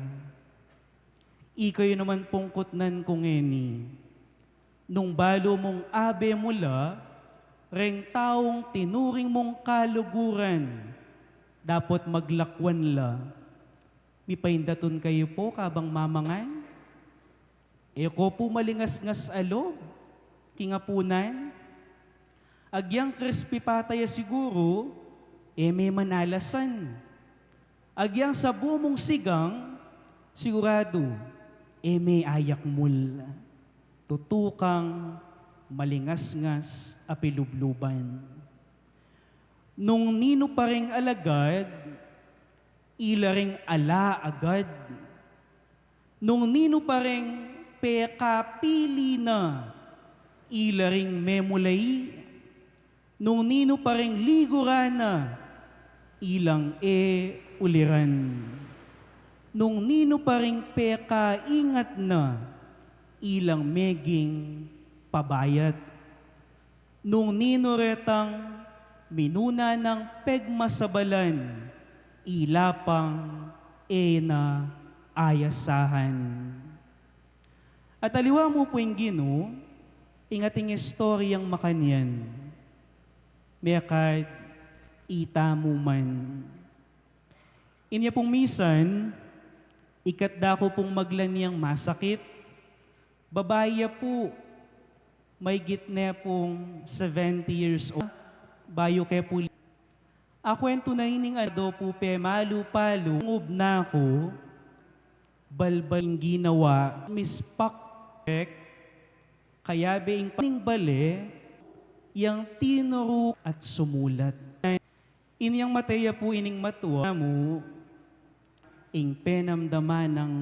Ikayu naman pung kutnan ku ngeni, nung balu mung abe mu la reng taung tinuring mung kaluguran, dapot maglakwan la. Mipaindatun kayu pu kabang mamangan? E ko pu malingasngas a lub king apunan? Agyang crispy pata ya siguru, e me manalasan. Agyang sabu mung sigang, siguradu, e me ayakmul. Tutu kang malingasngas a pilubluban. Nung ninu pa reng alagad, ila reng ala agad. Nung ninu pa reng pekapili na, ila ring memulai. Nung ninu pa reng liguran na, ilang e uliran. Nung ninu pa reng pekaingat na, ilang meging pabayat. Nung ninu retang minuna nang pegmasabalan, ila pang e na ayasahan. At aliwa mu pu ing Ginu, ing ating istoryang makanyan, mekad itamu man. Inya pung misan, ikat da ku pung maglan yang masakit, babai ya pu, maigit ne pung seventy years old, bayu ke pu. Akwentu na ining ado pu pemalu-palu, ngub na ku, balbal ing ginawa, mispak, kayabe ing paning bale, yang tinuru at sumulat. Inyang mate ya pu ining matua mu, ing penamdaman nang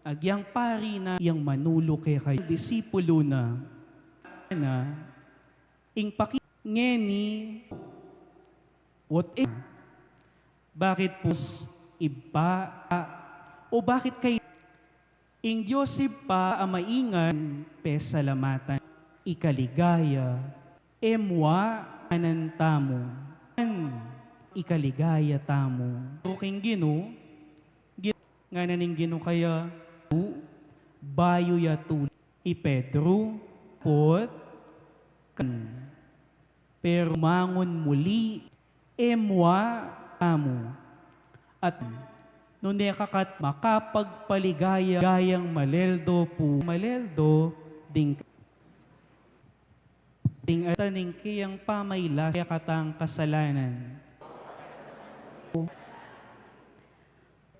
agyang pari na yang manulu kekayung disipulu na, na, ing paki-, ngeni, what if, bakit pu Ibpa, o bakit kay ing Dios Ibpa a maingan pesalamatan, ikaligaya, e mu a, anan tamu, an ikaligaya tamu. King Ginu, gi-, ngana ning Ginu kaya, bayu ya tuli i Pedro, pot, kan, pero mangun muli, e mu a tamu. At nune ka kat makapagpaligaya, gayang maleldo pu, maleldo ding, ding ataning keyang pamailas kekatang kasalanan.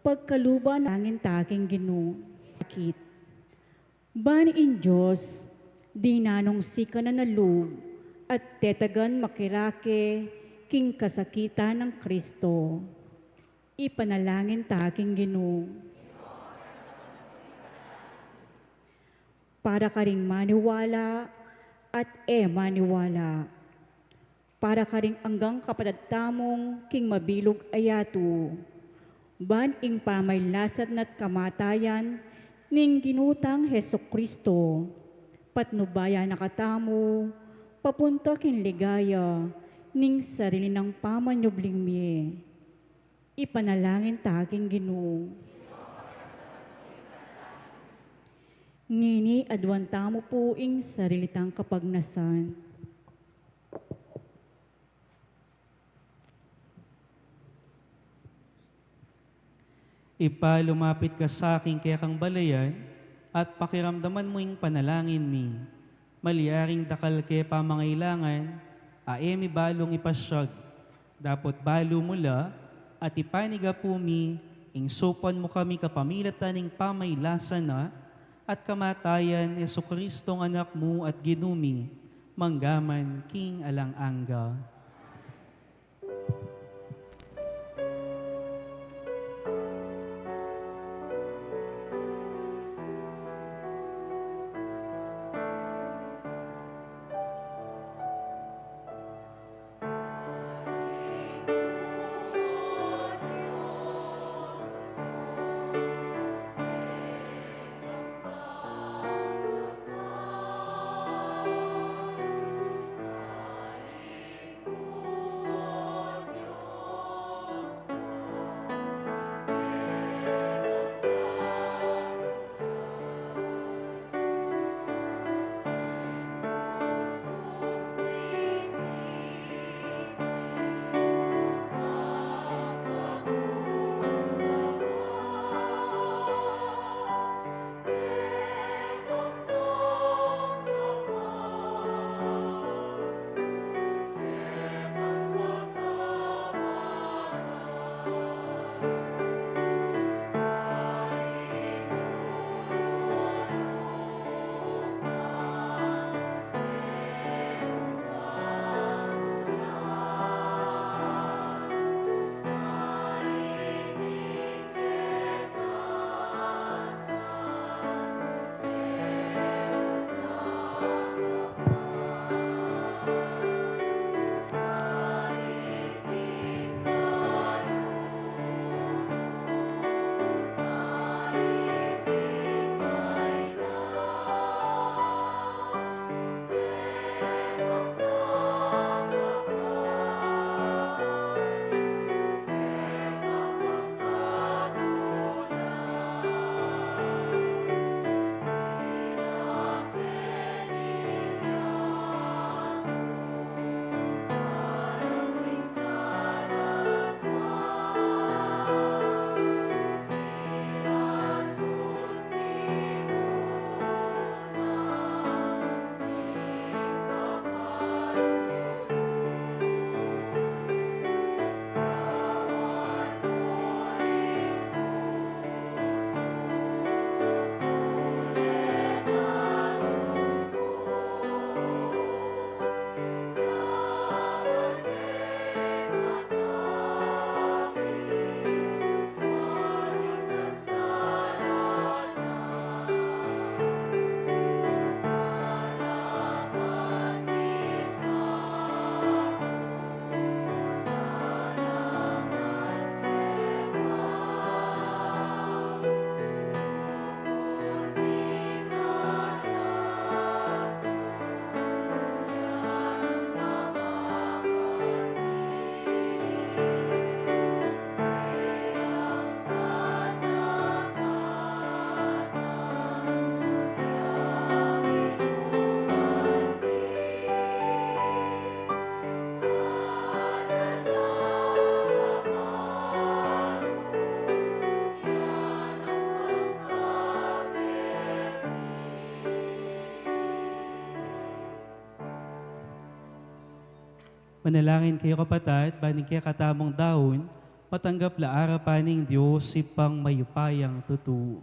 Pagkaluban nang ing taking Ginu, sakit. Ban ing Dios, dinanung sikanan a lub, at tetagan makirake king kasakitan nang Kristo. Ipanalangin ta king Ginu. Para karing maniwala at e maniwala. Para karing anggang kapatad tamung king mabilug a yatu, ban ing pamailasan at kamatayan ning Ginu tang Jesucristo, patnubayan na katamu, papunta king ligaya ning sarili nang pamanyubling mie. Ipanalangin ta king Ginu. Ngeni aduan tamu pu ing sarili tang kapagnasan. Ibpa, lumapit ka sa king kekang balayan, at pakiramdaman mu ing panalangin mi. Malyaring dakal ke pamangailangan, a e mi balung ipasyag, dapot balu mu la, at ipanyawad mu mi, ing saupan mu kami kapamilatan ning pamailasan na, at kamatayan Jesucristong Anak mu at Ginu mi, mangga man king alang angga. Manalangin kayu, kapatad, ban ing kekatamung daun matanggap la arapan ning Dios Ibpang mayupayang tutu.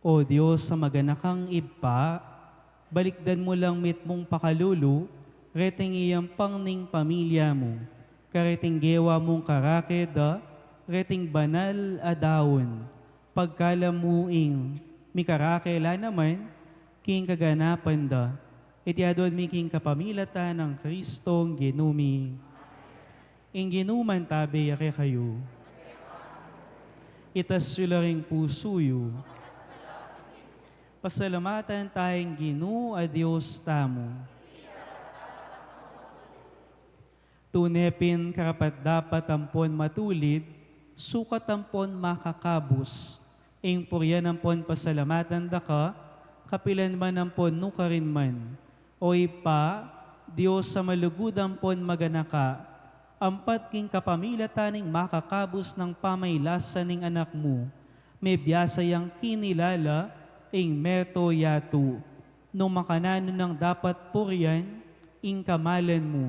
O Dios a maganakang Ibpa, balikdan mu lang mitmung pakalulu reting iyampang ning pamilya mu, kareting gewa mung karake da reting banal a daun, pagkalam mu ing mikarake la naman king kaganapan da. Iti aduan mi king kapamilatan nang Kristong Ginu mi. Ing Ginu mantabi ya kekayu. Itas yu la ring pusu yu. Pasalamatan taya ing Ginu a Dios tamu. Tune pin karapat-dapat ampon matulid, sukat ampon makakabus, ing purian ampon pasalamatan da ka, kapilan man ampon nukarin man. O Ibpa, Dios a malugud ampon maganaka, ampat king kapamilatan ning makakabus nang pamaylasa ning Anak mu, mebiasa yang kinilala ing meto yatu, nung makananu nang dapat purian ing kamalan mu,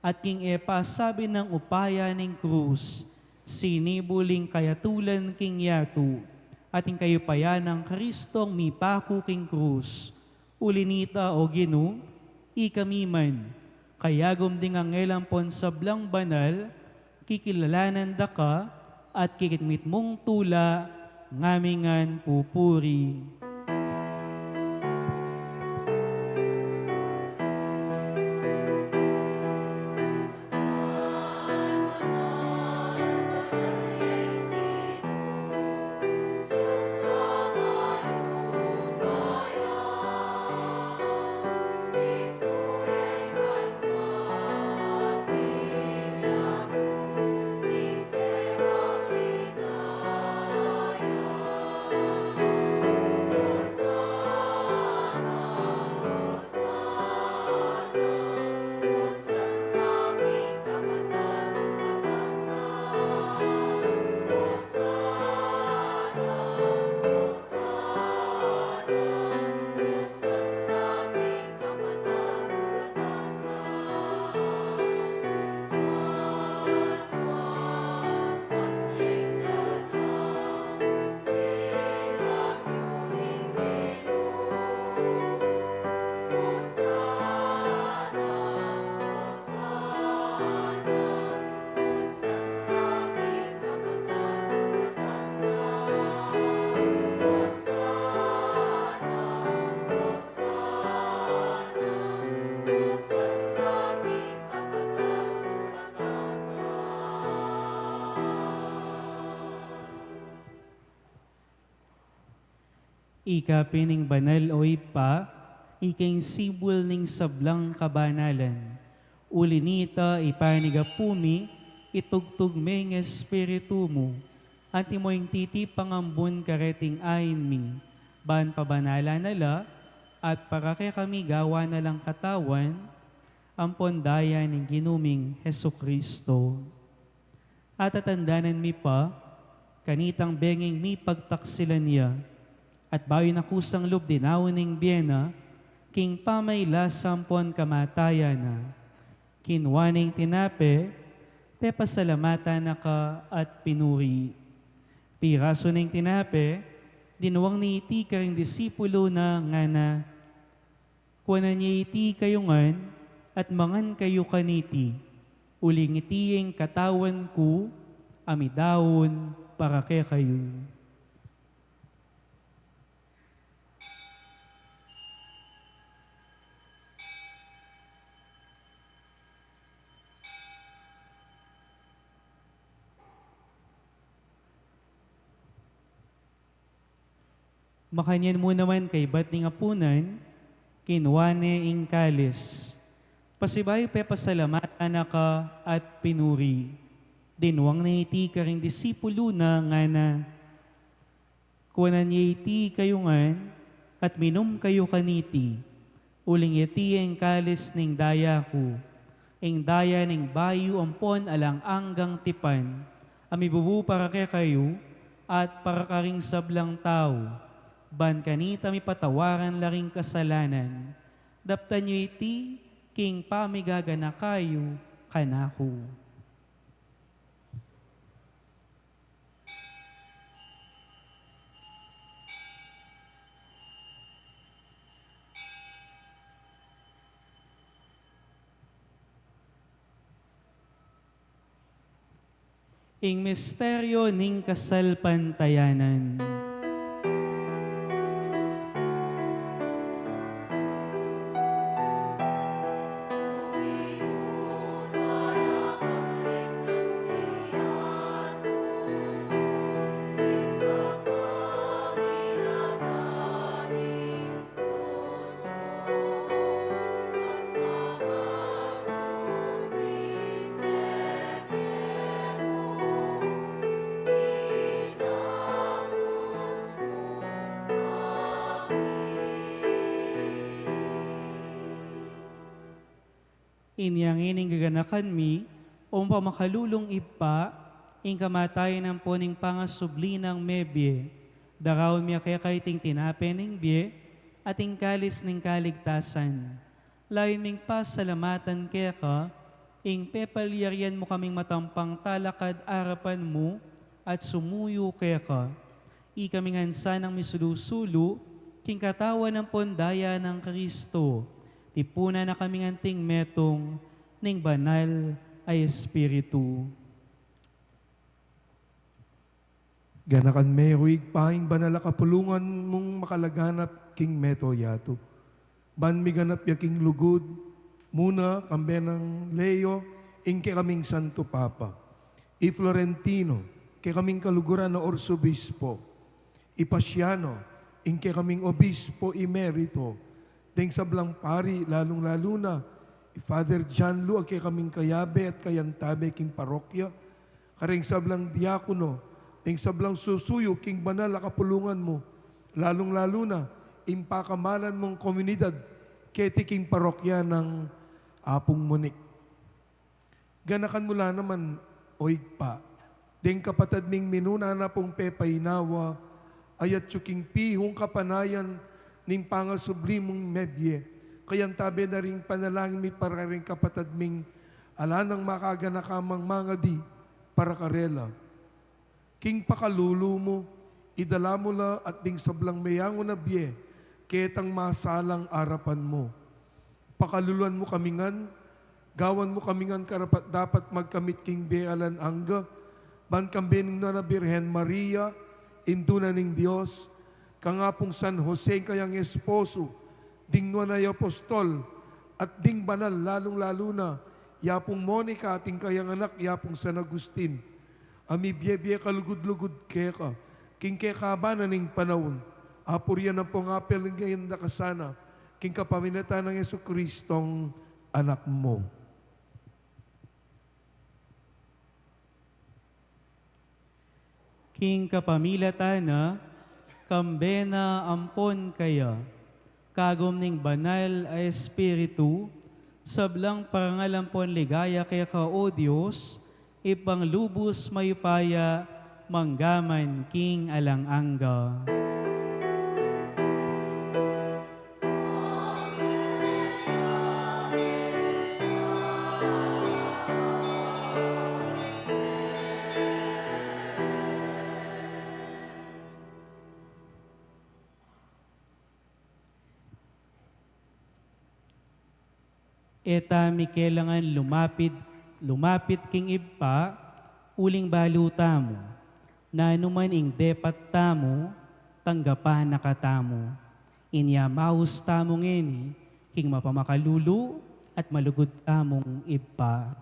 at king e pasabi nang upaya ning krus, sinibul ing kayatulan king yatu, at ing kayupayan nang Kristong mipaku king krus. Uli nita, o Ginu, ikami man, kayagum ding anghel ampon sablang banal, kikilalanan da ka, at kikit mitmung tula, ngami ngan pupuri. Ika pin ing banal, o Ibpa, ika ing sibul ning sablang kabanalan. Uli nita, ipanyawad mi, itugtug me ing Espiritu mu, antimo ing titipang ambun kareting ain mi, ban pabanalan na la, at para kekami gawan na lang katawan ampon daya ning Ginu ming Jesucristo. Atatandanan mi pa, kanitang benging mipagtaksilan ya, at bayu na kusang lub dinaun ing bie na, king pamaylasa ampon kamatayan na, kinua ne ing tinape, pepasalamatan na ka at pinuri. Pirasu ne ing tinape, dinwang ne iti karing disipulu na, ngana: Kuanan ye iti kayu ngan, at mangan kayu kaniti, uling iti ing katawan ku, a midaun para kekayu. Makanyan mu naman kaybat ning apunan, kinua ne ing kalis. Pasibayu pepasalamatan na ka at pinuri. Dinwang ne iti karing disipulu na, ngana: Kuanan ye iti kayu ngan, at minum kayu kaniti, uling iti ing kalis ning daya ku, ing daya ning bayu ampon alang anggang tipan, a mibubu para kekayu at para karing sablang tau, ban kanita mipatawaran la ring kasalanan. Daptan yu iti king pamigaganaka yu kanaku. Ing misteryo ning kasalpantayanan. Inya ngeni ing gaganakan mi, O mapamakalulung Ibpa, ing kamatayan ampon ing pangasubli nang mebie, daraun mi keka iting tinape ning bie, at ing kalis ning kaligtasan. Layun ming pasalamatan keka, ing pepalyarian mu kaming matampang talakad arapan mu, at sumuyu keka. Ikami ngan sanang misulu-sulu, king katawan ampon daya nang Kristo, tipunan na kaming anting metung ning Banal a Espiritu. Ganakan me, O Ibpa, ing banal a kapulungan mung makalaganap king meto yatu. Ban miganap ya king lugud, muna, kambe nang Leo, ing kekaming Santo Papa, i Florentino, kekaming kaluguran a Arsobispo, i Pasiano, ing kekaming Obispo Emerito, deng sablang pari, lalung-lalu na i Father John Lu, a kekaming kayabe at kayantabe king parokya, kareng sablang diakono, deng sablang susuyu king banal a kapulungan mu, lalung-lalu na ing pakamalan mung komunidad keti king parokya nang Apung Monique. Ganakan mu la naman, O Ibpa, deng kapatad ming minuna na pung pepainawa, ayat yu king pihung kapanayan ning pangasubli mung mebie, kayantabe na ring panalangin mi para kareng kapatad ming ala nang makaganaka mang mangadi para karela. King pakalulu mu, idala mu la at ding sablang meyangu na bie ketang masalang arapan mu. Pakaluluan mu kami ngan, gawan mu kami ngan karapat-dapat magkamit king bie alang angga, ban kambe ning Nuan a Birhen Maria, Indu na ning Dios, kang Apung San Jose, ing kayang esposo, ding nuan a apostol, at ding banal, lalung-lalu na i Apung Monica at ing kayang anak, i Apung San Agustin, a mibie-bie kalugud-lugud keka king kekaban na ning panaun. Apurian ampong apel ning kayang dakasana, king kapamilatan nang Jesucristong Anak mu. King kapamilatan na, kambe na ampon kaya, kagum ning Banal a Espiritu, sablang parangal ampon ligaya keka, O Dios, Ibpang lubus mayupaya, manggaman king alang angga. E tamu kailangan lumapit, lumapit king Ibpa, uling balu tamu, nanu man ing depat tamu, tanggapan na katamu. Inya maus tamu ngeni king mapamakalulu at malugud tamung Ibpa.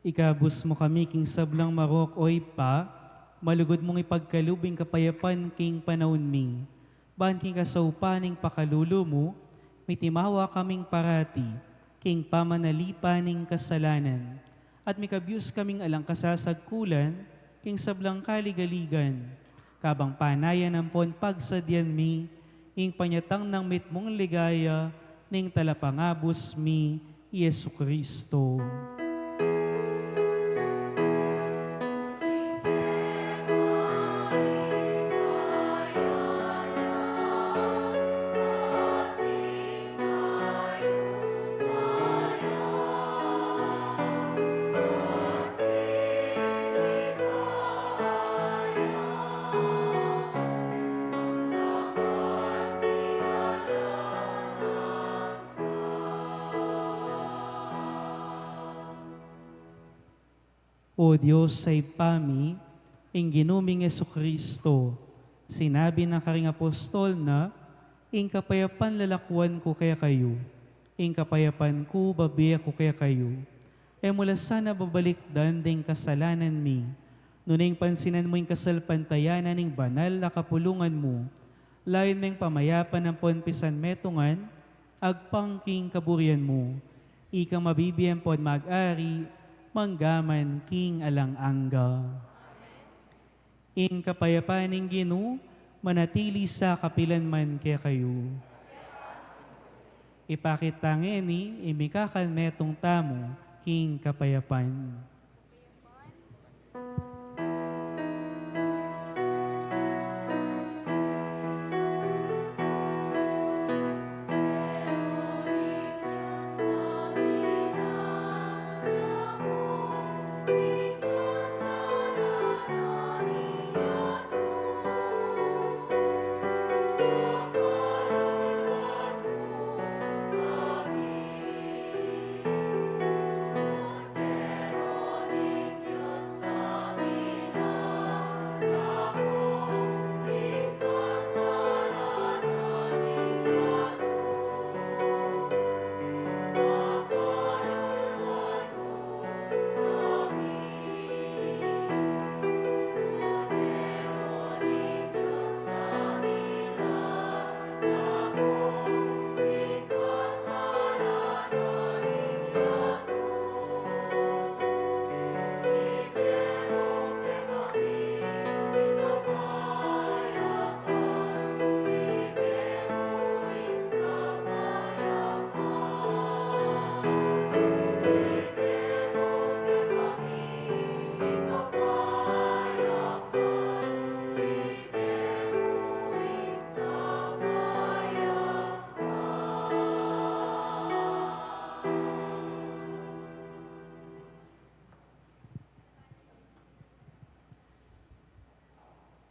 Ikabus mu kami king sablang marok, O Ibpa, malugud mung ipagkalub ing kapayapan king panaun mi. Ban king kasaupan ning pakalulu mu, mitimawa kaming parati king pamanalipan ning kasalanan, at mikabyus kaming alang kasasagkulan king sablang kaligaligan, kabang panayan ampon pagsadyan mi ing panyatang nang mitmung ligaya ning Talapangabus mi, Jesucristo. O Dios a Ibpa mi, ing Ginu ming Jesucristo, sinabi na karing apostol na, "Ing kapayapan lalakuan ku kekayu, ing kapayapan ku babie ku kekayu." E mu la sana babalikdan ding kasalanan mi, nune ing pansinan mu ing kasalpantayanan ning banal a kapulungan mu, layun meng pamayapan ampon pisanmetungan, agpang king kaburian mu, ikang mabibie ampon mag-ari, mangga man king alang angga. Ing kapayapan ning Ginu, manatili sa kapilan man kekayu. Ipakit ta ngeni ing mikakanmetung tamu king kapayapan.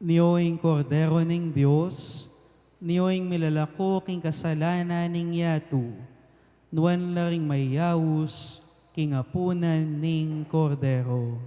Nio ing Kordero ning Dios, nio ing milalako king kasalanan ning yatu. Nuan la ring mayaus king apunan ning Kordero.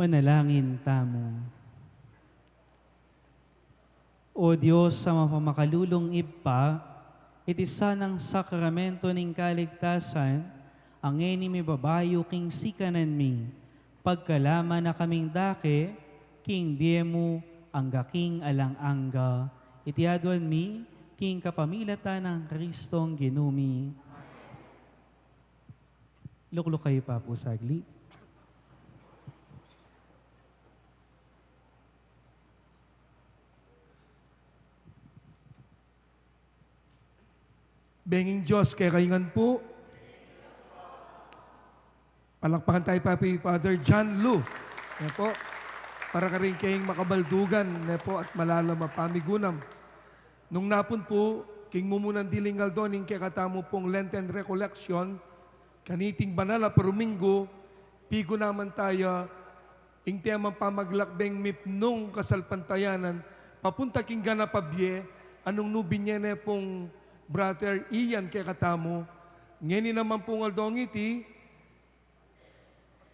Manalangin tamu. O Dios a mapamakalulung Ibpa, iti sanang sakramento ning kaligtasan, a ngeni mibabayu king sikanan mi, pagkalama na kaming dake king bie mu angga king alang angga. Iti aduan mi king kapamilatan nang Kristong Ginu mi. Lukluk kayu pa pu saglit. Benging Dios kekayu ngan pu. Palakpakan tayu pa pu i Father John Lu, ne pu, para karing kayang makabaldugan, ne pu, at malalam a pamigunam. Nung napun pu, king mumunang diling aldo ning kekatamu pung Lenten Recollection, kaniting banal a Paruminggu, pigunaman taya ing temang pamaglakbeng mipnung kasalpantayanan papunta king ganap a bie, a nung nu binye ne pung Brother Ian kekatamu. Ngeni naman pung aldong iti,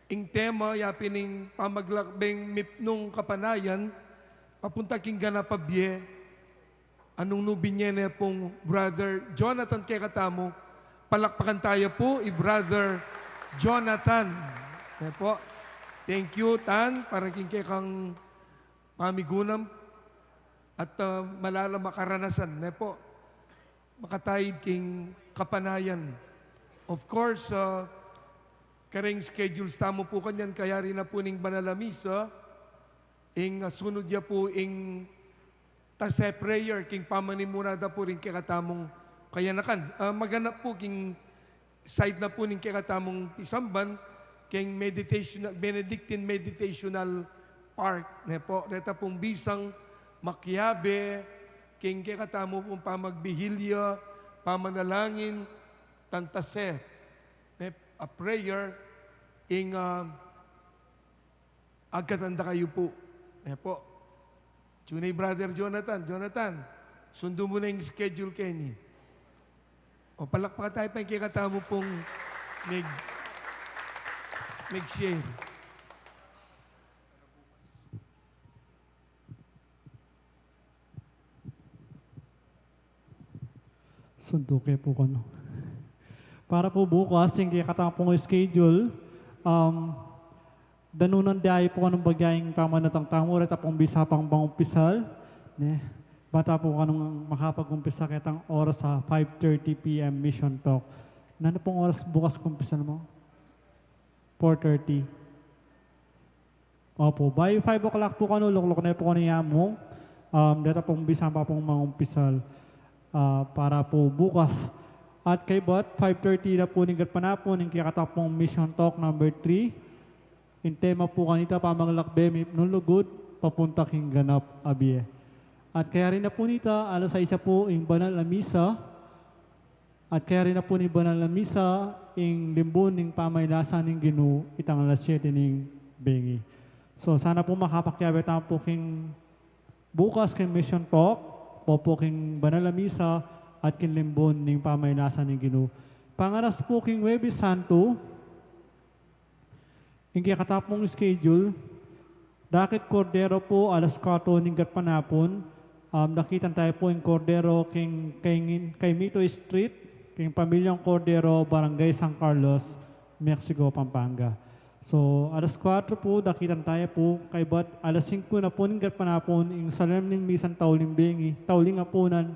ing tema ya pin ing pamaglakbeng mipnung kapanayan papunta king ganap a bie, a nung nu binye ne pung Brother Jonathan kekatamu. Palakpakan taya pu i Brother Jonathan. Ne pu. Thank you, Tan, para king kekang pamigunam at, ah, malalam a karanasan, ne pu, makataid king kapanayan. Of course, ah, kareng schedules tamu pu kanyan, kayari na pu ning banal a misa, ing, ah, sunud ya pu ing tase prayer king pamanimuna da pu ring kekatamung kayanakan. Ah, maganap pu king side na pu ning kekatamung pisamban, king meditation, Benedictine Meditational Park, ne pu. Reta pung bisang makiabe king kekatamu pung pamagbihilya, pamanalangin, tantase, ne, a prayer, ing, ah, agkatan da kayu pu. Ne pu. Tune, Brother Jonathan. Jonathan, sundu mu na ing schedule keni. O, palakpakan tayu pa ing kekatamu pung mig-, mig-share. Sundu ke pu kanu. Para pu bukas, ing kekatamu pung schedule, um, danunan da pu kanung bagya ing pamanatang tamu, reta pung bisa pang pangumpisal, ne? Bata pu kanung makapag-umpisa ketang oras a five thirty P M mission talk. Nanu pung oras bukas kumpisal mu? Four thirty. Opu, by five o'clock pu kanu, lukluk ne pu kanu i amu. Um, deta pung bisa pa pung mangumpisal, ah, para pu bukas. At kaybat, five thirty na pu ning gatpanapun, ing kekatamu pung mission talk number three. Ing tema pu kanita, pamaglakbe mipnung lugud papunta king ganap a bie. At kayari na pu nita, alas sais na pu ing banal a misa. At kayari na pu ning banal a misa, ing limbun ning pamailasan ning Ginu, itang alas siyete ning bengi. So, sana pu makapakiabe tamu pu king bukas king mission talk, opu king banal a misa, at king limbun ning pamailasan ning Ginu. Pangaras pu king Huwebes Santo, ing kekatamu pung schedule, dakit Kordero pu, alas kuatro ning gatpanapun, um, dakitan taya pu ing Kordero king, king, kay Mito Street, king Pamilyang Kordero, Barangay San Carlos, Mexico, Pampanga. So, alas kuatro pu, dakitan taya pu, kaybat alas singko na pu ning gatpanapun, ing solemneng misang tauling bengi, tauling apunan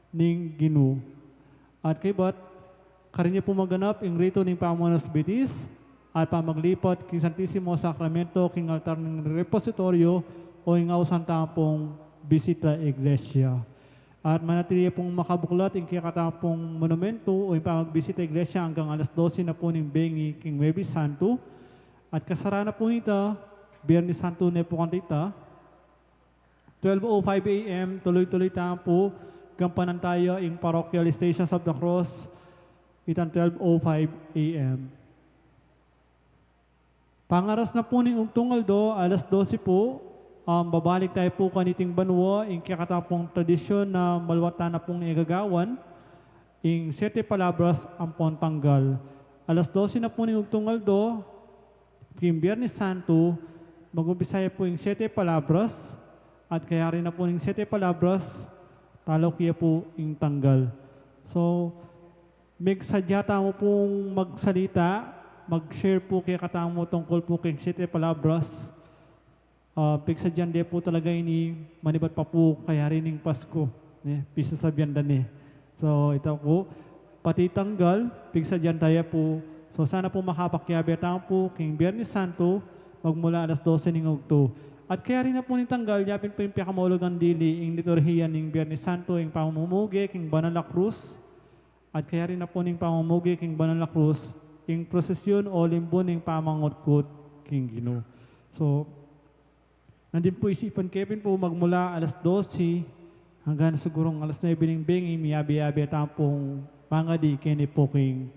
ning Ginu. At kaybat, karin ya pu maganap ing ritu ning pamanunas bitis at pamaglipat king Santisimo Sakramento king altar ning repositorio o ing ausan tamu pung bisita iglesia. At manatili ya pung makabuklat ing kekatamu pung monumento o ing pamagbisita iglesia anggang alas dose na pu ning bengi king Huwebes Santo. At kasarana pu nita, Biernes Santo ne pu kanita, twelve oh five A M, tuloy-tuloy tamu pu, gampanan taya ing Parochial Stations of the Cross, itang twelve oh five A M. Pangaras na pu ning ugtung aldo, alas dose pu, um, babalik taya pu kaniting banua, ing kekatamu pung tradisyun na maluwat tana pung igagawan, ing Siete Palabras ampon Panggal. Alas dose na pu ning ugtung aldo, king Biernes Santo, Mag-umpisa ya pu ing siete palabras, at kayari na pu ning siete palabras, taluk ya pu ing tanggal. So, magsadya tamu pung magsalita, mag-share pu kekatamu tungkul pu king siete palabras. Ah, pigsadyan de pu talaga ini, manibat pa pu kayari ning Pasku, ne? Pisasabian da ne. So, ita pu, pati tanggal, pigsadyan da ya pu. So, sana pu makapakiabe tamu pu king Biernes Santo, magmula alas dose ning ugtu. At kayari na pu ning tanggal, yapin pu ing pekamaulagang dili, ing liturhiya ning Biernes Santo, ing pamumuge king banal a krus. At kayari na pu ning pamumuge king banal a krus, ing prosesyon o limbu ning pamangutkut king Ginu. So, nandin pu isipan ke pin pu magmula alas dose hanggang sigurung alas nuebe ning bengi, miyabe-yabe tamu pung mangadi keni pu king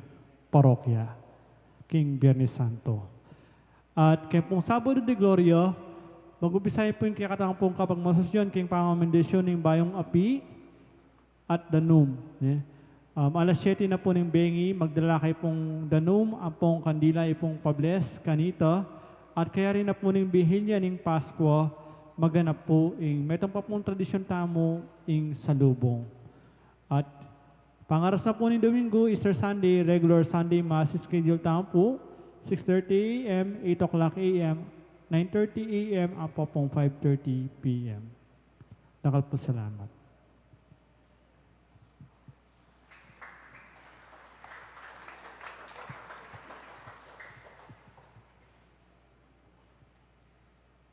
parokya, king Biernes Santo. At kaya pung Sabado de Gloria, mag-umpisa pu ing kekatamu pung kapagmasusyan king pamamendisyon ning bayung api at danum, ne? Um, alas siyete na pu ning bengi, magdala kayu pung danum ampong kandila, ipung pa-bless kanita, at kayari na pu ning Bihilia ning Paskwa, maganap pu ing metung pa pung tradisyon tamu, ing salubung. At pangaras na pu ning Domingo, Easter Sunday, regular Sunday Mass schedule tamu pu, six thirty A M, eight o'clock A M, nine thirty A M, ampong five thirty P M. Dakal pung salamat.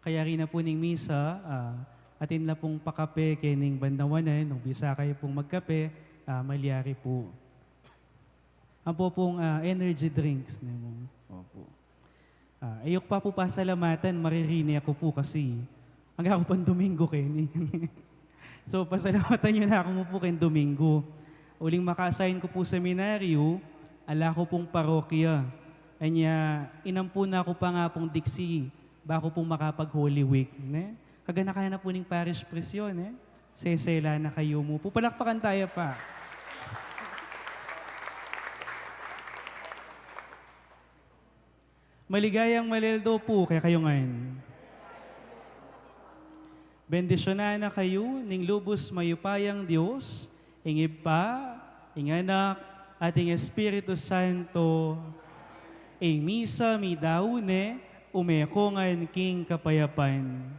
Kayari na pu ning misa, ah, atin la pung pakape kening bandawanan, nung bisa kayu pung magkape, ah, malyari pu. Ampo pung, ah, energy drinks, ne mu? Opo. Ah, e yu ku pa pu pasalamatan, maririni aku pu kasi angga ku pang Domingo keni. So, pasalamatan yu na ku mu pu keng Domingo. Uling maka-assign ku pu seminaryo, ala ku pung parokya. Anya, inampu na ku pa nga pung diksi, baku pu makapag-Holy Week, ne? Kaganakan na pu ning parish priest yu, ne? Sesela na kayu mu pu. Palakpakan taya pa. Maligayang Maleldo pu kekayu ngan. Bendisyunan na kayu ning lubus mayupayang Dios, ing Ibpa, ing Anak, at ing Espiritu Santo. Ing misa midaun ne, ume ko ngan king kapayapan.